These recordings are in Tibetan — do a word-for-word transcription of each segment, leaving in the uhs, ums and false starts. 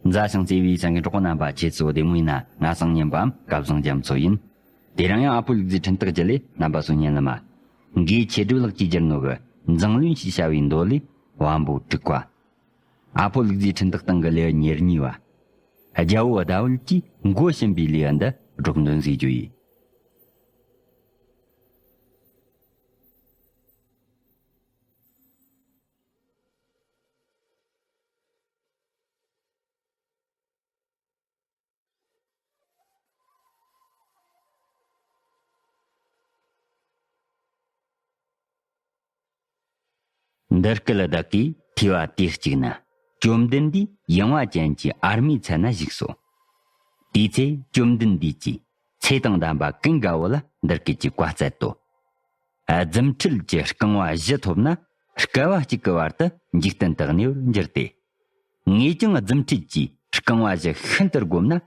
མཛའ་ཞིང་བརྩེ་བའི་སེམས་ཀྱི་གྲོགས་པོ་རྣམ་པ། ཁྱེད་ཚོ་བདེ་མོ་ཡིན་ན། ང་སང་ཉན་པའམ་སྐལ་བཟང་རྒྱ་མཚོ་ཡིན། དེ་རིང་ཡང་ཨ་ཕོ་ལུག་རྫིའི་འཕྲིན་སྟེགས་བརྒྱུད་ལས་རྣམ་པ་ཚོ་ཉན་ལ་མ། འགོས་ཆེ་སྒྲིབ་ལགས་ཀྱིས་བསྒྱུར་ནོ་གི་མཛངས་བླུན་ཞེས་བྱ་བའི་མདོ་ལས་དབང་པོ་དྲུག་པ། ཨ་ཕོ་ལུག་རྫིའི་འཕྲིན་སྟེགས་སྟེང་གི་ལེའུ་ཉེར་གཉིས་པ། རྒྱལ་པོ་ཟླ་བོ་གིས་མགོ་ཕྱིན་པའི་ལེའུ་འདི་སྒྲོག་འདོན་མཛད་རྒྱུ་ཡིན། འདི་སྐད་བདག་གིས་ཐོས་པ་དུས་གཅིག་ན། བཅོམ་ལྡན་འདས་ཡངས་པ་ཅན་གྱི་ཨར་མའི་ཚལ་ན་བཞུགས་སོ། དེའི་ཚེ་བཅོམ་ལྡན་འདས་ཀྱིས་ཚེ་དང་ལྡན་པ་ཀུན་དགའ་བོ་ལ་འདི་སྐད་ཅེས་བཀའ་སྩལ་ཏོ། རྫུ་འཕྲུལ་གྱི་རྐང་པ་བཞི་ཐོབ་ན་སྐལ་བ་གཅིག་གི་བར་དུ་འཇིག་རྟེན་དུ་གནས་པར་འགྱུར་ཏེ། ངས་ཀྱང་རྫུ་འཕྲུལ་གྱི་རྐང་པ་བཞི་ཤིན་ཏུ་བསྒོམས་ན།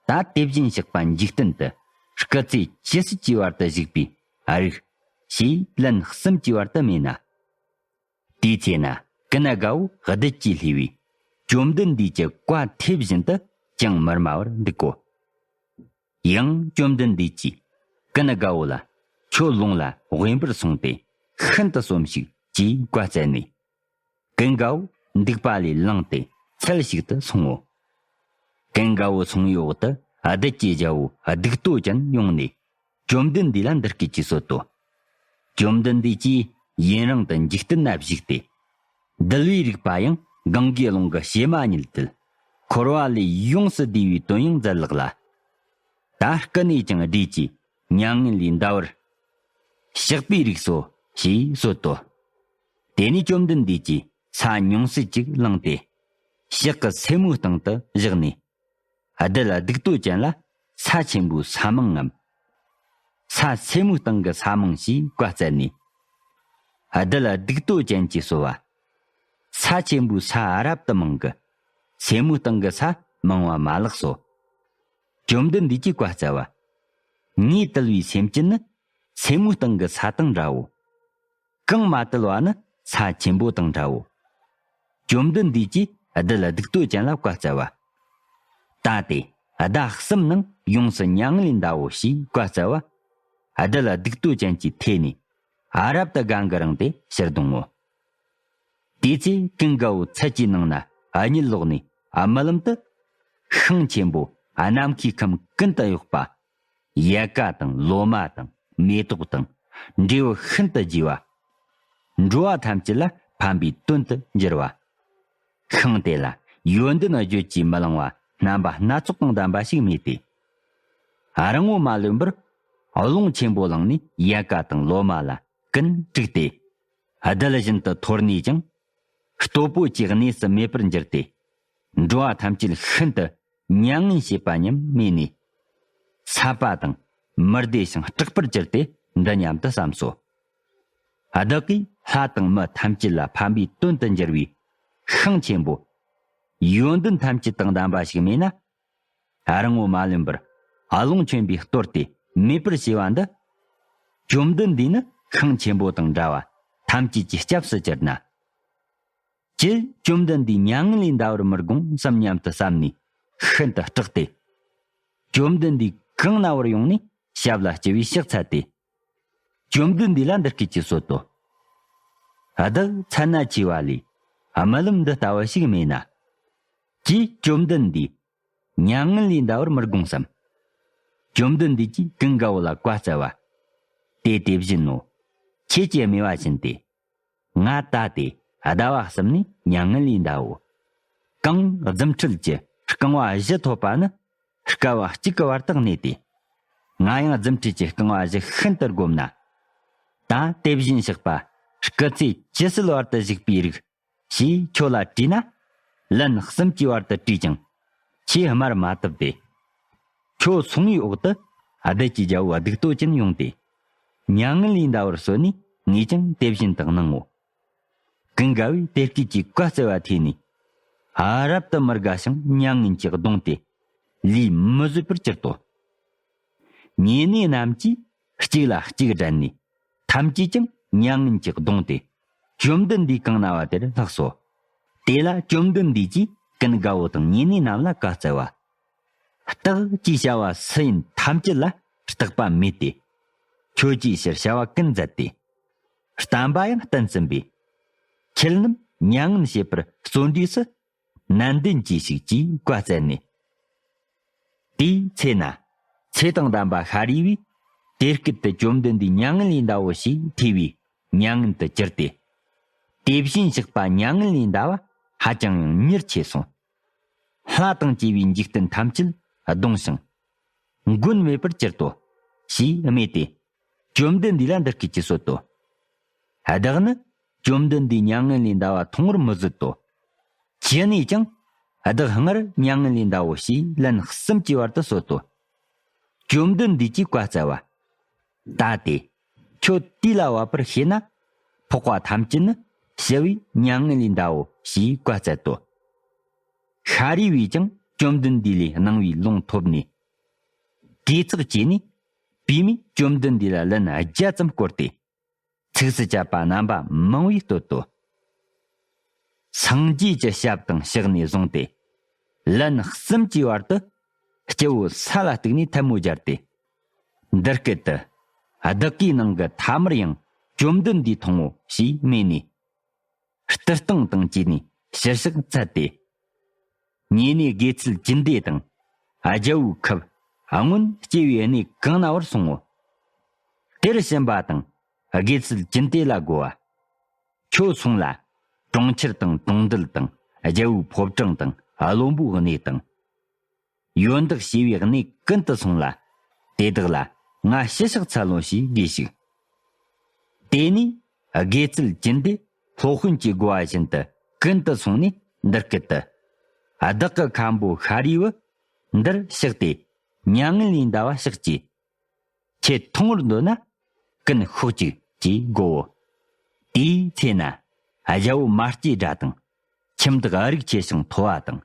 ད་དེ་བཞིན་གཤེགས་པ་འཇིག་རྟེན་དུ་སྐུ་ཚེ་ཇི་སྲིད་ཀྱི་བར་དུ་བཞུགས་པའི་རིགས་ཞེས་ལན་གསུམ་གྱི་བར་དུ་སྨྲས་ན། དེའི་ཚེ་ན་ཀུན་དགའ་བོ་བདུད་ཀྱིས་བསླུས་པའི་བཅོམ་ལྡན་འདས་ཀྱི་བཀའ་དེ་བཞིན་དུ་ཅང་མི་སྨྲ་བར་འདུག་གོ། ཡང་བཅོམ་ལྡན་འདས་ཀྱིས་ཀུན་དགའ་བོ་ལ་ཁྱོད་ལུང་ལ་དབེན་པར་སོང་སྟེ་ཤིན་ཏུ་བསོམས་ཤིག་ཅེས་བཀའ་སྩལ་ནས། ཀུན་དགའ་བོ་འདུག་པ་ལས་ལངས་ཏེ་ཚལ་ཞིག་ཏུ་སོང་ངོ་། ཀུན་དགའ་བོ་སོང་བའི་འོག་ཏུ་བདུད་ཀྱི་རྒྱལ་པོ་གདུགས་སྟོབས་ཅན་ཡོང་ནས་བཅོམ་ལྡན་འདས་ལ་འདི་སྐད་ཅེས་གསོལ་ཏོ། བཅོམ་ལྡན་འདས་ཀྱིས་ཡུན་རིང་དུ་འཇིག་རྟེན་ན་བཞུགས་ཏེ། འདུལ་བའི་རིགས་པ་ཡང་གངྒཱའི་ཀླུང་གི་བྱེ་མ་སྙེད་དུ་འཁོར་བ་ལས་ཡོངས་སུ་བསྡུས་པའི་དོན་ཡང་མཛད་ལགས་ལ། ད་སྐུ་ནས་ཀྱང་བགྲོས་ཀྱིས་མྱ་ངན་ལས་འདའ་བར་གཤེགས་པའི་རིགས་སོ་ཞེས་གསོལ་ཏོ། དེ་ནས་བཅོམ་ལྡན་འདས་ཀྱིས་ས་ཉུང་ཤས་ཅིག་བླངས་ཏེ། ཕྱག་གི་སེན་མོའི་སྟེང་དུ་བཞག་ནས། བདུད་གདུགས་སྟོབས་ཅན་ལ་ས་ཆེན་པོའི་ས་མིང་ངམ། ས་སེན་མོའི་སྟེང་གི་ས་མིང་ཞེས་བཀའ་སྩལ་ནས། བདུད་གདུགས་སྟོབས་ཅན་གྱིས་གསོལ་བ། ས་ཆེན་པོའི་ས་རབ་ཏུ་མང་གི། སེན་མོའི་སྟེང་གི་ས་མང་བ་མ་ལགས་སོ། བཅོམ་ལྡན་འདས་ཀྱིས་བཀའ་སྩལ་བ། ངས་བཏུལ་བའི་སེམས་ཅན་ནི་སེན་མོའི་སྟེང་གི་ས་དང་འདྲའོ། གང་མ་བཏུལ་བ་ནི་ས་ཆེན་པོ་དང་འདྲའོ། བཅོམ་ལྡན་འདས་ཀྱིས་བདུད་གདུགས་སྟོབས་ཅན་ལ་བཀའ་སྩལ་བ། ད་དེ་ཟླ་གསུམ་ནང་ཡོངས་སུ་མྱ་ངན་ལས་འདའོ་ཞེས་བཀའ་སྩལ་བ། བདུད་གདུགས་སྟོབས་ཅན་གྱི་ཐད་ནས་རབ་ཏུ་དགའ་མགུ་རངས་ཏེ་ཕྱིར་ལྡང་ངོ་། དེའི་ཚེ་ཀུན་དགའ་བོ་ཚལ་གྱི་ནང་ན་གཉིད་ལོག་ནས་རྨི་ལམ་དུ། ཤིང་ཆེན་པོ་ནམ་མཁའི་ཁམས་ཀུན་ཏུ་གཡོགས་པ། ཡལ་ག་དང་ལོ་མ་དང་མེ་ཏོག་དང་འབྲས་བུ་ཤིན་ཏུ་རྒྱས་པ། འགྲོ་བ་ཐམས་ཅད་ལ་ཕན་པའི་དོན་དུ་འགྱུར་བ། ཤིང་དེ་ལ་ཡོན་ཏན་བརྗོད་ཀྱིས་མི་ལང་བ་རྣམ་པ་སྣ་ཚོགས་དང་ལྡན་པ་ཞིག་སྨྲས་ཏེ། རིང་པོ་མ་ལོན་པར་རླུང་ཆེན་པོ་ལངས་ནས་ཡལ་ག་དང་ལོ་མ་ལ་ཀུན་དཀྲིགས་ཏེ། རྡུལ་བཞིན་དུ་འཐོར་ནས་ཀྱང་། སྟོབས་པོ་ཆེའི་གནས་སུ་མེད་པར་འགྱུར་ཏེ། འགྲོ་བ་ཐམས་ཅད་ཤིན་ཏུ་མྱ་ངན་བྱེད་པ་སྙམ་སྨྲས་ནས། སྲབ་པ་དང་མི་བདེ་ཞིང་སྐྲག་པར་གྱུར་ཏེ་འདི་སྙམ་དུ་བསམས་སོ། བདག་གིས་ལྷ་དང་མི་ཐམས་ཅད་ལ་ཕན་པའི་དོན་དུ་འགྱུར་བའི་ཤིང་ཆེན་པོ། ཡོན་ཏན་ཐམས་ཅད་དང་ལྡན་པ་ཞིག་སྨྲས་ན། རིང་པོ་མ་ལོན་པར་རླུང་ཆེན་པོས་གཏོར་ཏེ་མེད་པར་བྱས་པ་འདི། བཅོམ་ལྡན་འདས་ནི་ཤིང་ཆེན་པོ་དང་འདྲ་བ་ཐམས་ཅད་ཀྱི་སྐྱབས་སུ་གྱུར་ན། ཅི་བཅོམ་ལྡན་འདས་མྱ་ངན་ལས་འདའ་བར་མི་དགོངས་སམ་སྙམ་དུ་བསམས་ནས་ཤིན་ཏུ་སྐྲག་སྟེ། བཅོམ་ལྡན་འདས་གང་ན་བར་ཡོང་ནས་ཞབས་ལ་སྐྱེ་བའི་ཕྱག་འཚལ་ཏེ། བཅོམ་ལྡན་འདས་ལ་འདི་སྐད་ཅེས་གསོལ་ཏོ། བདག་ཚ་ན་ཆེ་བ་ལས་རྨི་ལམ་འདི་ལྟ་བུ་ཞིག་སྨྲས་ན། ཅིའི་བཅོམ་ལྡན་འདས་མྱ་ངན་ལས་འདའ་བར་མི་དགོངས་སམ། བཅོམ་ལྡན་འདས་ཀྱིས་ཀུན་དགའ་བོ་ལ་བཀའ་སྩལ་བ། དེ་དེ་བཞིན་ནོ། ཁྱེད་ཀྱིས་སྨྲས་པ་བཞིན་ཏེ། ང་ད་དེ་ཟླ་བ་གསུམ་ནས་མྱ་ངན་ལས་འདའོ། གང་རྫུ་འཕྲུལ་གྱི་རྐང་པ་བཞི་ཐོབ་པ་ནི་སྐལ་བ་གཅིག་གི་བར་དུ་གནས་ཏེ། ང་ཡང་རྫུ་འཕྲུལ་གྱི་རྐང་པ་བཞི་ཤིན་ཏུ་བསྒོམས་ན། ད་དེ་བཞིན་གཤེགས་པ་སྐུ་ཚེ་ཇི་སྲིད་བར་དུ་བཞུགས་པའི་རིགས་ཞེས་ཁྱོད་ལ་དྲིས་ན། ལན་གསུམ་གྱི་བར་དུ་དྲིས་ཀྱང་ཁྱེད་སྨྲར་མ་བཏུབ་སྟེ། ཁྱོད་སོང་བའི་འོག་ཏུ་བདུད་ཀྱི་རྒྱལ་པོ་གདུགས་སྟོབས་ཅན་ཡོང་སྟེ། མྱ་ངན་ལས་འདའ་བར་གསོལ་ནས་ངས་ཀྱང་དེ་བཞིན་དུ་གནང་ངོ་། ཀུན་དགའ་བོས་དེ་སྐད་ཀྱི་བཀའ་སྩལ་བ་ཐོས་ནས། ཨ་རབ་ཏུ་མི་དགའ་ཞིང་མྱ་ངན་གྱིས་གདུངས་ཏེ། ལུས་མི་བཟོད་པར་གྱུར་ཏོ། ཉེ་གནས་རྣམས་ཀྱིས་གཅིག་ལ་གཅིག་སྦྲན་ནས། ཐམས་ཅད་ཀྱང་མྱ་ངན་གྱིས་གདུངས་ཏེ། བཅོམ་ལྡན་འདས་གང་ན་བ་དེར་ལྷགས་སོ། དེ་ལ་བཅོམ་ལྡན་འདས་ཀྱིས་ ཀུན་དགའ་བོ་དང་ཉེ་གནས་རྣམས་ལ་བཀའ་སྩལ་བ། རྟགས་ཅེས་བྱ་བ་སུ་ཡིན་ཐམས་ཅད་ལ་རྟག་པ་མེད་དེ། ཁྱོད་ཅེས་ཕྱིར་བྱ་བ་ཀུན་མཛད་དེ། བསྟན་པ་ཡང་བསྟན་ཟིན་པས། ཁྱེད་རྣམས་མྱ་ངན་བྱེད་པར་བརྩོན་དུས་སུ། ནན་ཏན་གྱིས་ཤིག་ཅེས་བཀའ་སྩལ་ནས། དེའི་ཚེ་ན། ཚེ་དང་ལྡན་པ་ཤཱ་རིའི་བུས། དེ་སྐད་དུ་བཅོམ་ལྡན་འདས་མྱ་ངན་ལས་འདའོ་ཞེས་ཐོས་པས་མྱ་ངན་དུ་གྱུར་ཏེ། དེ་བཞིན་གཤེགས་པ་མྱ་ངན་ལས་འདའ་བ་ཧ་ཅང་ཡང་མྱུར་ཆེ་གསུངས། ལྷ་དང་བཅས་པའི་འཇིག་རྟེན་ཐམས་ཅད་གདུངས་ཤིང་། མགོན་མེད་པར་གྱུར་ཏོ། ཞེས་སྨྲས་ཏེ། བཅོམ་ལྡན་འདས་ལ་འདི་སྐད་ཅེས་གསོལ་ཏོ། བདག་ནི་བཅོམ་ལྡན་འདས་མྱ་ངན་ལས་འདའ་བ་མཐོང་བར་མི་བཟོད་དོ། ཁྱེད་ནས་ཀྱང་བདག་སྔར་མྱ་ངན་ལས་འདའོ་ཞེས་ལན་གསུམ་གྱི་བར་དུ་གསོལ་ཏོ། བཅོམ་ལྡན་འདས་ཀྱིས་བཀའ་སྩལ་བ། ད་དེ། ཁྱོད་དུས་ལ་བབ་པར་ཤེས་ན། འཕགས་པ་ཐམས་ཅད་ནི་ཞི་བས་མྱ་ངན་ལས་འདའོ་ཞེས་བཀའ་སྩལ་ཏོ། ཤཱ་རིའི་བུས་ཀྱང་བཅོམ་ལྡན་འདས་ལས་གནང་བའི་ལུང་ཐོབ་ནས། གྲོས་ཚོགས་བྱས་ནས། བུད་མེད་བཅོམ་ལྡན་འདས་ལ་ལན་བརྒྱ་ཙམ་བསྐོར་ཏེ། ཚིགས་སུ་བཅད་པ་རྣམ་པ་མང་བོས་བསྟོད་དོ། སངས་རྒྱས་ཀྱི་ཞབས་དང་ཕྱག་ནས་བཟུང་སྟེ། ལན་གསུམ་གྱི་བར་དུ། སྤྱི་བོ་ས་ལ་གཏུགས་ནས་ཐལ་མོ་སྦྱར་ཏེ། འདི་སྐད་དུ། བདག་གིས་ནང་གི་ཐ་མར་ཡང་བཅོམ་ལྡན་འདས་མཐོང་ངོ་ཞེས་སྨྲས་ནས། སྤྲུལ་སྟངས་དང་བཅས་ནས་ཕྱིར་ཕྱག་འཚལ་ཏེ། ཉེ་གནས་དགེ་ཚུལ་ཅི་འདྲེ་དང་། རྒྱལ་པོའི་ཁབ་སྔོན་སྐྱེ་བའི་གནས་གང་ན་བར་སོང་ངོ་། དེར་ཕྱིན་པ་དང་དགེ་ཚུལ་ཅི་འདྲེ་ལ་བསྒོ་བ། ཁྱོད་སོང་ལ། གྲོང་ཁྱེར་དང་གྲོང་རྡལ་དང་རྒྱལ་པོའི་ཕོ་བྲང་དང་བློན་པོའི་གནས་དང་། ཡོན་བདག་བྱེ་བའི་གནས་ཀུན་ཏུ་སོང་ལ། དེ་དག་ལ་ང་ཕྱི་ཕྱག་འཚལ་ལོ་ཞེས་དགོས་ཤིག། དེ་ནས་དགེ་ཚུལ་ཅི་འདྲེ་སློབ་དཔོན་གྱིས་བསྒོ་བ་བཞིན་དུ་ཀུན་ཏུ་སོང་ནས་འདི་སྐད་དུ། བདག་གི་མཁན་པོ་ཤཱ་རིའི་བུ། འདིར་གཤེགས་ཏེ། མྱ་ངན་ལས་འདའ་བ་ཕྱག་བྱས། ཁྱེད་མཐོང་བར་འདོད་ན། ཀུན་ཤོག་ཅིག་ཅེས་བསྒོའོ། དེའི་ཚེ་ན། རྒྱལ་པོ་མ་སྐྱེས་དགྲ་དང་། ཁྱིམ་བདག་རིགས་ཆེ་ཞིང་མཐོ་བ་དང་།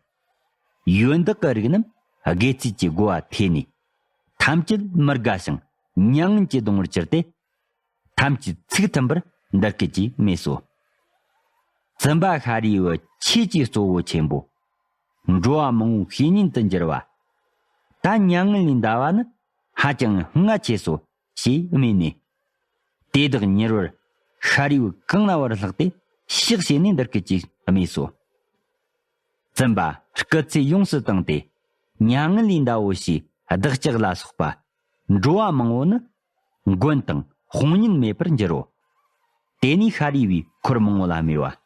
ཡོན་བདག་གི་རིགས་རྣམས་དགེ་ཚུལ་གྱི་བསྒོ་བ་ཐོས་ནས། ཐམས་ཅད་མི་དགའ་ཞིང་མྱ་ངན་གྱིས་གདུང་བར་གྱུར་ཏེ། ཐམས་ཅད་ཚིག་མཐུན་པར་འདི་སྐད་ཅེས་སྨྲས་སོ། བཙུན་པ་ཤཱ་རིའི་བུ་ཆོས་ཀྱི་གཙོ་བོ་ཆེན་པོ། འགྲོ་བ་མང་པོའི་བཤེས་གཉེན་དུ་འགྱུར་བ། ད་མྱ་ངན་ལས་འདའ་བ་ནི་ཧ་ཅང་སྔ་ཆེ་སོ་ཞེས་སྨྲས་ནས། དེ་དག་མྱུར་བར་ཤཱ་རིའི་བུ་གང་ན་བར་ལྷགས་ཏེ་ཕྱག་བྱས་ནས་འདི་སྐད་ཅེས་སྨྲས་སོ། བཙུན་པ་སྐུ་ཚེ་ཡོངས་སུ་བཏང་སྟེ་མྱ་ངན་ལས་འདའོ་ཞེས་བདག་ཅག་ལ་སོགས་པ་འགྲོ་བ་མང་པོ་ནི། མགོན་དང་དཔུང་གཉེན་མེད་པར་འགྱུར་རོ། དེ་ནས་ཤཱ་རིའི་བུས་འཁོར་མང་པོ་ལ་སྨྲས་པ།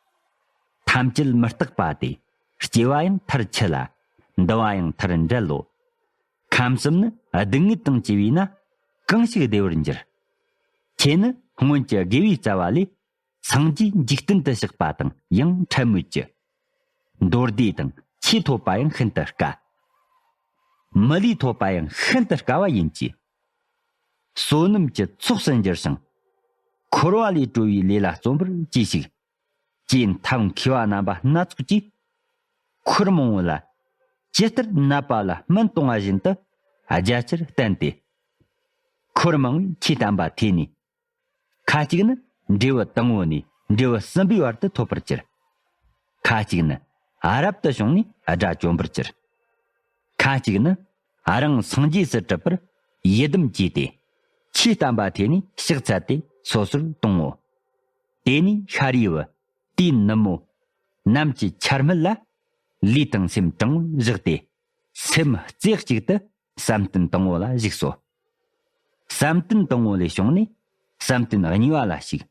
ཐམས་ཅད་མི་རྟག་པ་སྟེ། སྐྱེ་བ་ཡང་མཐར་འཆི་ལ། འདུ་བ་ཡང་མཐར་འབྲལ་ལོ། ཁམས་གསུམ་ནི་སྡུག་བསྔལ་དང་བཅས་པས་ན། གང་ཞིག་བདེ་བར་འགྱུར། ཁྱེད་ནི་སྔོན་གྱི་དགེ་བའི་རྩ་བ་ལས། སངས་རྒྱས་འཇིག་རྟེན་དུ་གཤེགས་པ་དང་ཡང་འཕྲད་མོད་ཀྱི། མདོ་སྡེ་དང་ཆོས་ཐོབ་པ་ཡང་ཤིན་ཏུ་དཀའ། མི་ལུས་ཐོབ་པ་ཡང་ཤིན་ཏུ་དཀའ་བ་ཡིན་གྱི། བསོད་ནམས་ཀྱི་ཚོགས་སུ་འགྱུར་ཞིང་། འཁོར་བ་ལས་གྲོལ་བའི་ལས་ལ་བརྩོན་པར་གྱིས་ཤིག། ཅེས་ཐབས་མཁས་པ་རྣམ་པ་སྣ་ཚོགས་ཀྱིས། འཁོར་མང་པོ་ལ། ཇི་ལྟར་ནད་པ་ལ་སྨན་གཏོང་བ་བཞིན་དུ། རྒྱ་ཆེར་བསྟན་ཏེ། འཁོར་མང་པོས་ཆོས་བསྟན་པ་ཐོས་ནས། ཁ་ཅིག་ནི་འབྲས་བུ་དང་པོ་ནས་འབྲས་བུ་གསུམ་པའི་བར་དུ་ཐོབ་པར་གྱུར། ཁ་ཅིག་ནི་རབ་ཏུ་བྱུང་ནས་དགྲ་བཅོམ་པར་གྱུར། ཁ་ཅིག་ནི་རང་སངས་རྒྱས་སུ་གྲུབ་པར་ཡི་དམ་བགྱིས་ཏེ། ཆོས་བསྟན་པ་ཐོས་ནས་ཕྱག་འཚལ་ཏེ་སོ་སོར་གཏོང་ངོ་། དེ་ནས་ཤཱ་རིའི་བུ་དུས་ནུབ་མོ། ནམ་གྱི་ཆར་སྨད་ལ། ལུས་དང་སེམས་དྲང་བོར་བཞག་སྟེ། སེམས་རྩེ་གཅིག་ཏུ་བསམ་གཏན་དང་པོ་ལ་བཞུགས་སོ། བསམ་གཏན་དང་པོ་ལས་བྱུང་ནས་བསམ་གཏན་གཉིས་པ་ལ་ཞུགས།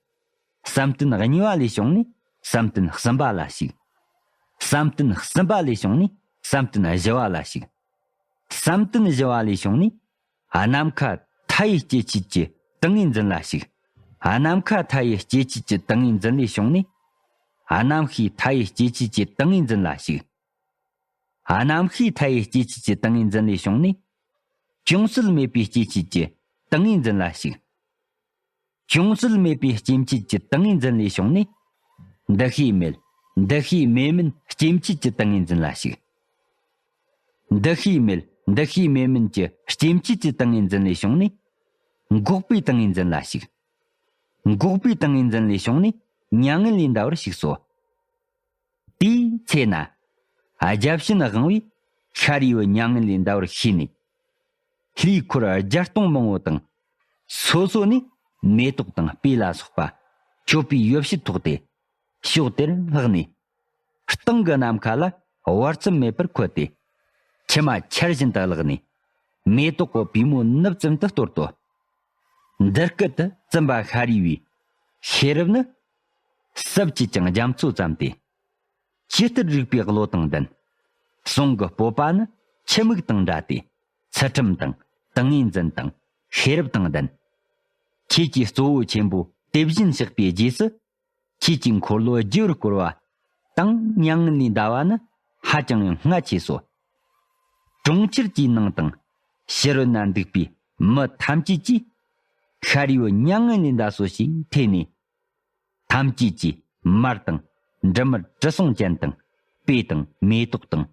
བསམ་གཏན་གཉིས་པ་ལས་བྱུང་ནས་བསམ་གཏན་གསུམ་པ་ལ་ཞུགས། བསམ་གཏན་གསུམ་པ་ལས་བྱུང་ནས་བསམ་གཏན་བཞི་བ་ལ་ཞུགས། བསམ་གཏན་བཞི་བ་ལས་བྱུང་ནས་ནམ་མཁའ་མཐའ་ཡས་སྐྱེ་མཆེད་ཀྱི་ཏིང་ངེ་འཛིན་ལ་ཞུགས། ནམ་མཁའ་མཐའ་ཡས་སྐྱེ་མཆེད་ཀྱི་ཏིང་ངེ་འཛིན་ལས་བྱུང་ནས་རྣམ་ཤེས་མཐའ་ཡས་སྐྱེ་མཆེད་ཀྱི་ཏིང་ངེ་འཛིན་ལ་ཞུགས། རྣམ་ཤེས་མཐའ་ཡས་སྐྱེ་མཆེད་ཀྱི་ཏིང་ངེ་འཛིན་ལས་བྱུང་ནས། ཅུང་ཟད་མེད་པའི་སྐྱེ་མཆེད་ཀྱི་ཏིང་ངེ་འཛིན་ལ་ཞུགས། ཅུང་ཟད་མེད་པའི་སྐྱེ་མཆེད་ཀྱི་ཏིང་ངེ་འཛིན་ལས་བྱུང་ནས། འདུ་ཤེས་མེད། འདུ་ཤེས་མེད་མིན་སྐྱེ་མཆེད་ཀྱི་ཏིང་ངེ་འཛིན་ལ་ཞུགས། འདུ་ཤེས་མེད། འདུ་ཤེས་མེད་མིན་གྱི་སྐྱེ་མཆེད་ཀྱི་ཏིང་ངེ་འཛིན་ལས་བྱུང་ནས། འགོག་པའི་ཏིང་ངེ་འཛིན་ལ་ཞུགས། འགོག་པའི་ཏིང་ངེ་འཛིན་ལས་བྱུང་ནས་མྱ་ངན་ལས་འདའ་བར་ཞུགས་སོ། དེའི་ཚེ་ན། རྒྱབ་ཤིན་དབང་བོས་ཤཱ་རིའི་བུ་མྱ་ངན་ལས་འདའ་བར་ཤེས་ནས། ལྷའི་འཁོར་བརྒྱ་སྟོང་མང་བོ་དང་། སོ་སོ་ནས་མེ་ཏོག་དང་སྤོས་ལ་སོགས་པ་མཆོད་པའི་ཡོ་བྱད་ཐོགས་ཏེ། ཕྱོགས་དེར་ལྷགས་ནས། སྟེང་གི་ནམ་མཁའ་ལ་བར་མཚམས་མེད་པར་འཁོད་དེ། མཆི་མ་ཆར་བཞིན་དུ་བརླགས་ནས། མེ་ཏོག་གི་པུས་མོ་ནུབ་ཙམ་དུ་གཏོར་ཏོ། འདི་སྐད་དུ་བཙུན་པ་ཤཱ་རིའི་བུའི་ཤེས་རབ་ནི། ཟབ་ཅིང་རྒྱ་མཚོ་ཙམ་སྟེ། ཇི་ལྟར་རིག་པའི་བློ་དང་ལྡན། གསུང་གི་སྤོབས་པ་ནི་ཆུ་མིག་དང་འདྲ་སྟེ། ཚུལ་ཁྲིམས་དང་ཏིང་ངེ་འཛིན་དང་ཤེས་རབ་དང་ལྡན། ཁྱེད་ཀྱིས་གཙོ་བོ་ཆེན་པོ་དེ་བཞིན་གཤེགས་པའི་རྗེས་སུ། ཁྱེད་ཀྱི་འཁོར་ལོ་བསྒྱུར་བར་བསྐོར་བ་དང་མྱ་ངན་ལས་འདའ་བ་ནི་ཧ་ཅང་ཡང་སྔ་ཆེ་སོ། གྲོང་ཁྱེར་གྱི་ནང་དང་ཕྱི་རོལ་ན་འདུག་པའི་མི་ཐམས་ཅད་ཀྱིས་ཤཱ་རིའི་བུ་མྱ་ངན་ལས་འདའ་སོ་ཞེས་ཐོས་ནས། ཐམས་ཅད་ཀྱིས་མར་དང་འབྲུ་མར་དྲི་བསུང་ཅན་དང་སྤོས་དང་མེ་ཏོག་དང་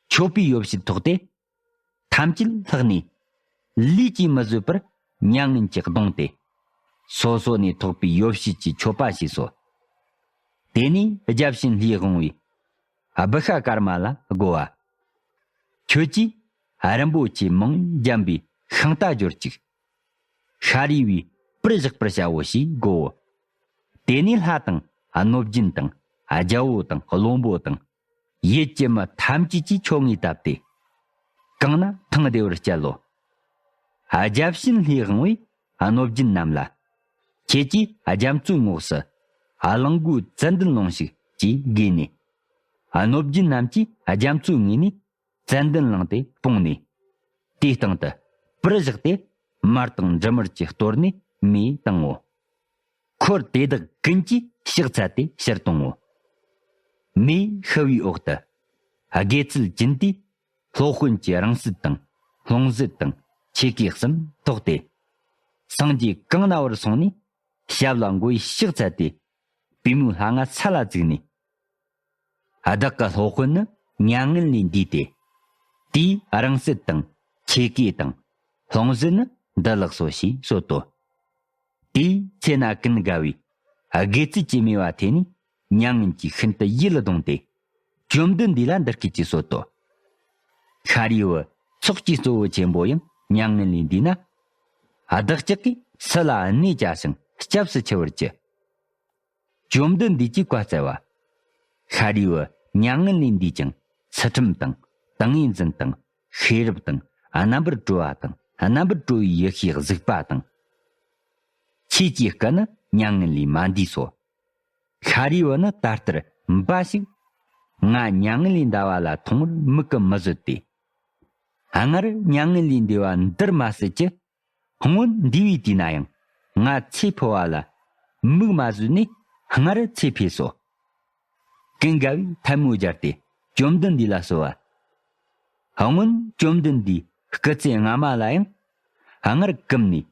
མཆོད་པའི་ཡོ་བྱད་ཐོགས་ཏེ། ཐམས་ཅད་ལྷགས་ནས་ལུས་ཀྱིས་མི་བཟོད་པར་མྱ་ངན་གྱིས་གདུངས་ཏེ། སོ་སོ་ནས་ཐོགས་པའི་ཡོ་བྱད་ཀྱི་མཆོད་པ་བྱས་སོ། དེ་ནས་བརྒྱ་བྱིན་ལྷའི་དབང་བོས་བྷི་ཤ་ཀརྨ་ལ་བསྒོ་བ། ཁྱོད་ཀྱིས་རིན་པོ་ཆེ་མང་བརྒྱན་པའི་ཤིང་རྟ་གྱོར་ཅིག། ཤཱ་རིའི་བུས་པར་བཞག་པར་བྱའོ་ཞེས་བསྒོའོ། དེ་ནས་ལྷ་དང་གནོད་སྦྱིན་དང་རྒྱལ་པོ་དང་བློན་པོ་དང་ཡུལ་གྱི་མི་ཐམས་ཅད་ཀྱིས་ཆོ་ངེས་བཏབ་སྟེ། གང་ན་ཐང་བདེ་བར་བསྐྱལ་ལོ། རྒྱ་བྱིན་ལྷའི་དབང་བོས་གནོད་སྦྱིན་རྣམས་ལ། ཁྱེད་ཀྱིས་རྒྱ་མཚོའི་ངོགས་སུ་གླང་པོའི་ཙན་དན་ལོངས་ཤིག་ཅེས་བསྒོས་ནས། གནོད་སྦྱིན་རྣམས་ཀྱིས་རྒྱ་མཚོའི་ངོས་ནས་ཙན་དན་བླངས་ཏེ་སྤུངས་ནས། དེའི་སྟེང་དུ་པར་བཞག་སྟེ་མར་དང་འབྲུ་མར་གྱིས་གཏོར་ནས་མེ་བཏང་ངོ་། འཁོར་དེ་དག་ཀུན་གྱིས་ཕྱག་འཚལ་ཏེ་ཕྱིར་གཏོང་ངོ་། མེ་ཤི་བའི་འོག་ཏུ་དགེ་ཚུལ་ཅན་དེས་སློབ་དཔོན་གྱི་རིང་བསྲེལ་དང་ལྷུང་བཟེད་དང་ཆོས་གོས་གསུམ་ཐོགས་ཏེ། སངས་རྒྱས་གང་ན་བར་སོང་ནས་ཞབས་ལ་མགོ་བོས་ཕྱག་འཚལ་ཏེ། པུས་མོའི་ལྷ་ང་ས་ལ་བཙུགས་ནས། བདག་གི་སློབ་དཔོན་ནི་མྱ་ངན་ལས་འདས་ཏེ། དེས་རིང་བསྲེལ་དང་ཆོས་གོས་དང་ལྷུང་བཟེད་ནི་འདི་ལགས་སོ་ཞེས་གསོལ་ཏོ། དེའི་ཚེ་ན་ཀུན་དགའ་བོས་དགེ་ཚུལ་གྱི་མོས་པ་ཐོས་ནས་མྱ་ངན་གྱིས་ཤིན་ཏུ་ཡིད་ལ་གདུང་སྟེ། བཅོམ་ལྡན་འདས་ལ་འདི་སྐད་ཅེས་གསོལ་ཏོ། ཤཱ་རིའི་བུ་ཚོགས་ཀྱི་གཙོ་བོ་ཆེན་པོ་ཡང་མྱ་ངན་ལས་འདས་ན། བདག་ཅག་གིས་སུ་ལ་གནོད་བྱ་ཞིང་སྐྱབས་སུ་མཆི་བར་བགྱི། བཅོམ་ལྡན་འདས་ཀྱིས་བཀའ་སྩལ་པ། ཤཱ་རིའི་བུ་མྱ་ངན་ལས་འདས་ཀྱང་ཚུལ་ཁྲིམས་དང་ཏིང་ངེ་འཛིན་དང་ཤེས་རབ་དང་རྣམ་པར་གྲོལ་བ་དང་རྣམ་པར་གྲོལ་བའི་ཡེ་ཤེས་གཟིགས་པ་དང་། ཆོས་ཀྱི་སྐུ་ནི་མྱ་ངན་ལས་མ་འདས་སོ། ཤཱ་རིའི་བུ་ནི་ད་ལྟར་འབའ་ཞིག་ང་མྱ་ངན་ལས་འདའ་བ་ལ་མཐོང་བར་མིག་གིས་མི་བཟོད་དེ། སྔར་མྱ་ངན་ལས་འདས་པ་འདིར་མ་ཟད་ཀྱི། སྔོན་འདས་པའི་དུས་ན་ཡང་ང་ཚེ་འཕོ་བ་ལ་མིག་མ་བཟོད་ནས་སྔར་ཚེ་འཕོས་སོ། ཀུན་དགའ་བོས་ཐལ་མོ་སྦྱར་ཏེ་བཅོམ་ལྡན་འདས་ལ་གསོལ་བ། སྔོན་བཅོམ་ལྡན་འདས་སྐུ་ཚེ་སྔ་མ་ལ་ཡང་སྔར་གུམ་ནས་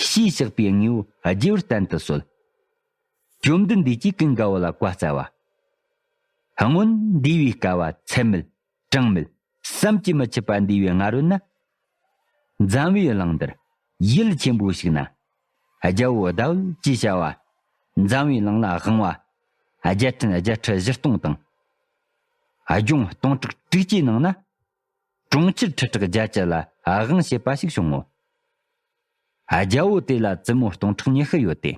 ཞེས་བྱ་བའི་དངོས་པོ་རྒྱས་པར་བསྟན་དུ་གསོལ། བཅོམ་ལྡན་འདས་ཀྱིས་ཀུན་དགའ་བོ་ལ་བཀའ་སྩལ་པ། སྔོན་འདས་པའི་སྐལ་བ་ཚད་མེད་གྲངས་མེད་བསམ་གྱིས་མི་ཁྱབ་པ་འདས་པའི་སྔ་རོལ་ན། འཛམ་བུའི་གླིང་འདིར་ཡུལ་ཆེན་པོ་ཞིག་ན། རྒྱལ་པོ་ཟླ་འོད་ཅེས་བྱ་བ། འཛམ་བུའི་གླིང་ལ་དབང་བ། རྒྱལ་ཕྲན་བརྒྱད་ཁྲི་བཞི་སྟོང་དང་། ལྗོངས་སྟོང་ཕྲག་དྲུག་ཅུའི་ནང་ན། གྲོང་ཁྱེར་ཁྲི་ཕྲག་བརྒྱད་ཅུ་ལ་དབང་བྱེད་པ་ཞིག་བྱུང་ངོ་། རྒྱལ་པོ་དེ་ལ་བཙུན་མོ་སྟོང་ཕྲག་ཉི་ཤུ་ཡོད་དེ།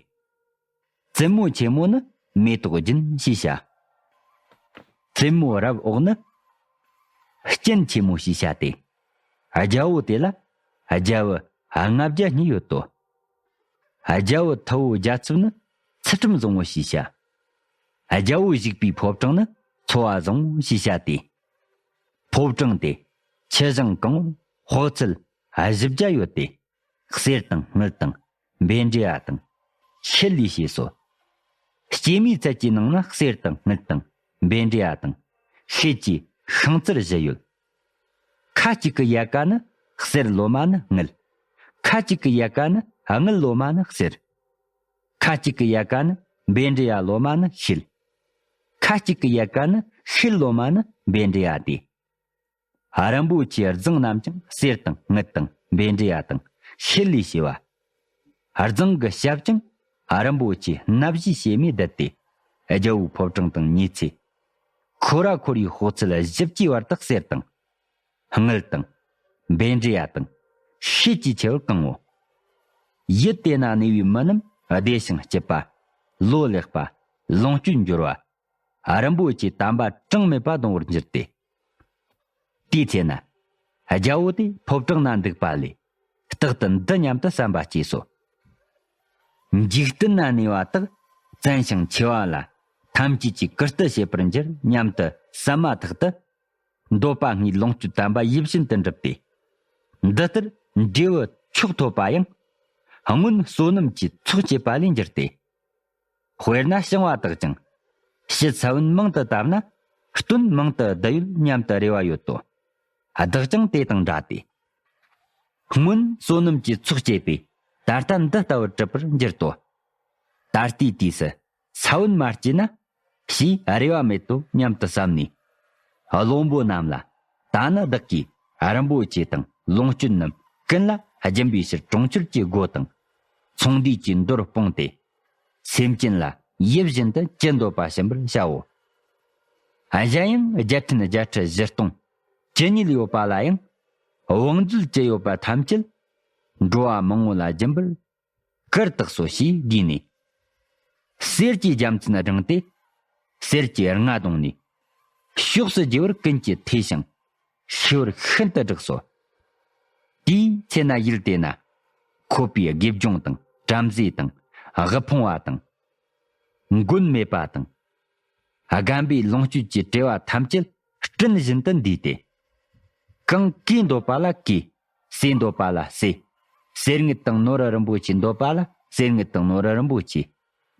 བཙུན་མོ་ཆེན་མོ་ནི་མེ་ཏོག་རྒྱུན་ཞེས་བྱ། བཙུན་མོ་རབ་འོག་ནི་སྤྱན་ཆེན་མོ་ཞེས་བྱ་སྟེ། རྒྱལ་པོ་དེ་ལ་རྒྱལ་བུ་ལྔ་བརྒྱ་གཉིས་ཡོད་དོ། རྒྱལ་པོ་ཐུ་བོ་རྒྱ་ཚབ་ནི་ཚུལ་ཁྲིམས་བཟང་པོ་ཞེས་བྱ། རྒྱལ་པོ་བཞུགས་པའི་ཕོ་བྲང་ནི་འཚོ་བ་བཟང་པོ་ཞེས་བྱ་སྟེ། ཕོ་བྲང་དེ་ཆུ་བཞེངས་གང་པོ་ཧོ་ཚད་བཞི་བརྒྱ་ཡོད་དེ། གསེར་དང་དངུལ་དང་བཻ་ཌཱི་ཡ་དང་ཤེལ་ལས་བྱས་སོ། སྐྱེད་མོས་ཚལ་གྱི་ནང་ན་གསེར་དང་དངུལ་དང་བཻ་ཌཱི་ཡ་དང་ཤེལ་གྱི་ཤིང་རྩེར་བཞི་ཡོད། ཁ་ཅིག་གི་ཡལ་ག་ནི་གསེར་ལོ་མ་ནི་དངུལ། ཁ་ཅིག་གི་ཡལ་ག་ནི་དངུལ་ལོ་མ་ནི་གསེར། ཁ་ཅིག་གི་ཡལ་ག་ནི་བཻ་ཌཱི་ཡ་ལོ་མ་ནི་ཤེལ། ཁ་ཅིག་གི་ཡལ་ག་ནི་ཤེལ་ལོ་མ་ནི་བཻ་ཌཱི་ཡ་སྟེ། རིན་པོ་ཆེའི་རྫིང་རྣམས་ཀྱང་གསེར་དང་དངུལ་དང་བཻ་ཌཱི་ཡ་དང་ཤེལ་ལས་བྱས་པ། རྫིང་གི་ཞབས་ཀྱང་རིན་པོ་ཆེའི་སྣ་བཞིའི་ཕྱེ་མས་བརྡལ་ཏེ། རྒྱལ་པོའི་ཕོ་བྲང་དང་ཉེ་ཚེ། ཁོ་ར་ཁོ་རའི་ཕོག་ཚད་བཞི་བཅུའི་བར་དུ་གསེར་དང་། དངུལ་དང་། འབེན་འདྲེ་ཡ་དང་ཤེལ་གྱིས་ཆེ་བར་གང་ངོ་། ཡུལ་དེ་ན་གནས་པའི་མི་རྣམས་བདེ་ཞིང་སྐྱིད་པ། ལོ་ལེགས་པ། ལོངས་སྤྱོད་འབྱོར་བ། རིན་པོ་ཆེ་དམ་པ་གྲངས་མེད་པ་གཏོང་བར་འགྱུར་ཏེ། དེའི་ཚེ་ན། རྒྱལ་པོ་དེ་ཕོ་བྲང་ན་འདུག་པ་ལས། རྟག་ཏུ་འདི་སྙམ་དུ་བསམ་པ་སྐྱེས་སོ། འཇིག་རྟེན་ན་གནས་པ་དག་བཙན་ཞིང་འཆི་བ་ལ་ཐམས་ཅད་ཀྱིས་བཀུར་སྟི་བྱེད་པར་འགྱུར་སྙམ་དུ་བསམ་མ་ཐག་ཏུ། འདོད་པ་ལྔའི་ལོངས་སྤྱོད་དམ་པ་ཡིད་བཞིན་དུ་འགྲུབ་སྟེ། འདི་ལྟར་འབྲས་བུ་མཆོག་ཐོབ་པ་ཡང་། སྔོན་བསོད་ནམས་ཀྱི་ཚོགས་བསྐྱེད་པ་ལས་འགྱུར་ཏེ། དཔེར་ན་བྱིང་བ་དག་ཀྱང་། ཕྱི་ས་བོན་མང་དུ་བཏབ་ན་སྟོན་མང་དུ་བསྡུ་ཡོད་སྙམ་དུ་རེ་བ་ཡོད་དོ། བདག་ཀྱང་དེ་དང་འདྲ་སྟེ། སྔོན་བསོད་ནམས་ཀྱི་ཚོགས་བསྐྱེད་པས་ད་ལྟ་འདི་ལྟ་བུར་གྲུབ་པར་འགྱུར་ཏོ། ད་ལྟའི་དུས་སུ་ས་བོན་མ་སྐྱེས་ན་ཞེས་རེ་བ་མེད་དོ་སྙམ་དུ་བསམས་ནས། བློན་པོ་རྣམས་ལ། ད་ནི་བདག་གིས་རིན་པོ་ཆེ་དང་ལོངས་སྤྱོད་རྣམས་ཀུན་ལ་སྦྱིན་པའི་ཕྱིར་གྲོང་ཁྱེར་གྱི་སྒོ་དང་། ཚོང་འདུས་ཀྱི་མདོར་སྤུངས་ཏེ། སེམས་ཅན་ལ་ཡིད་བཞིན་དུ་ཅི་འདོད་པ་བྱིན་པར་བྱའོ། གཞན་ཡང་རྒྱལ་ཕྲན་བརྒྱ་ཁྲི་བཞི་སྟོང་ཇི་སྙེད་ཡོད་པ་ལ་ཡང་། བང་མཛོད་ཅི་ཡོད་པ་ཐམས་ཅད། འགྲོ་བ་མང་པོ་ལ་སྦྱིན་པར་གར་བཏགས་སོ་ཞེས་བགྱིས་ནས། གསེར་གྱི་རྒྱལ་མཚན་བསྒྲེངས་ཏེ། གསེར་གྱི་རྔ་བརྡུངས་ནས། ཕྱོགས་སུ་རྒྱུ་བར་ཀུན་གྱིས་ཐོས་ཤིང་ཤེས་པར་ཤིན་ཏུ་བསྒྲགས་སོ། དེའི་ཚེ་ན་ཡུལ་དེ་ན་ཁོ་པའི་དགེ་སྦྱོང་དང་བྲམ་ཟེ་དང་དབུལ་ཕོངས་པ་དང་། མགོན་མེད་པ་དང་། རྒན་པའི་ལོངས་སྤྱོད་ཀྱི་བྲེལ་བ་ཐམས་ཅད་སྤྲིན་བཞིན་དུ་འདུས་ཏེ། གང་གིས་འདོད་པ་ལ་གོས། ཟས་འདོད་པ་ལ་ཟས། གསེར་དངུལ་དང་ནོར་རིན་པོ་ཆེ་འདོད་པ་ལ་གསེར་དངུལ་དང་ནོར་རིན་པོ་ཆེ།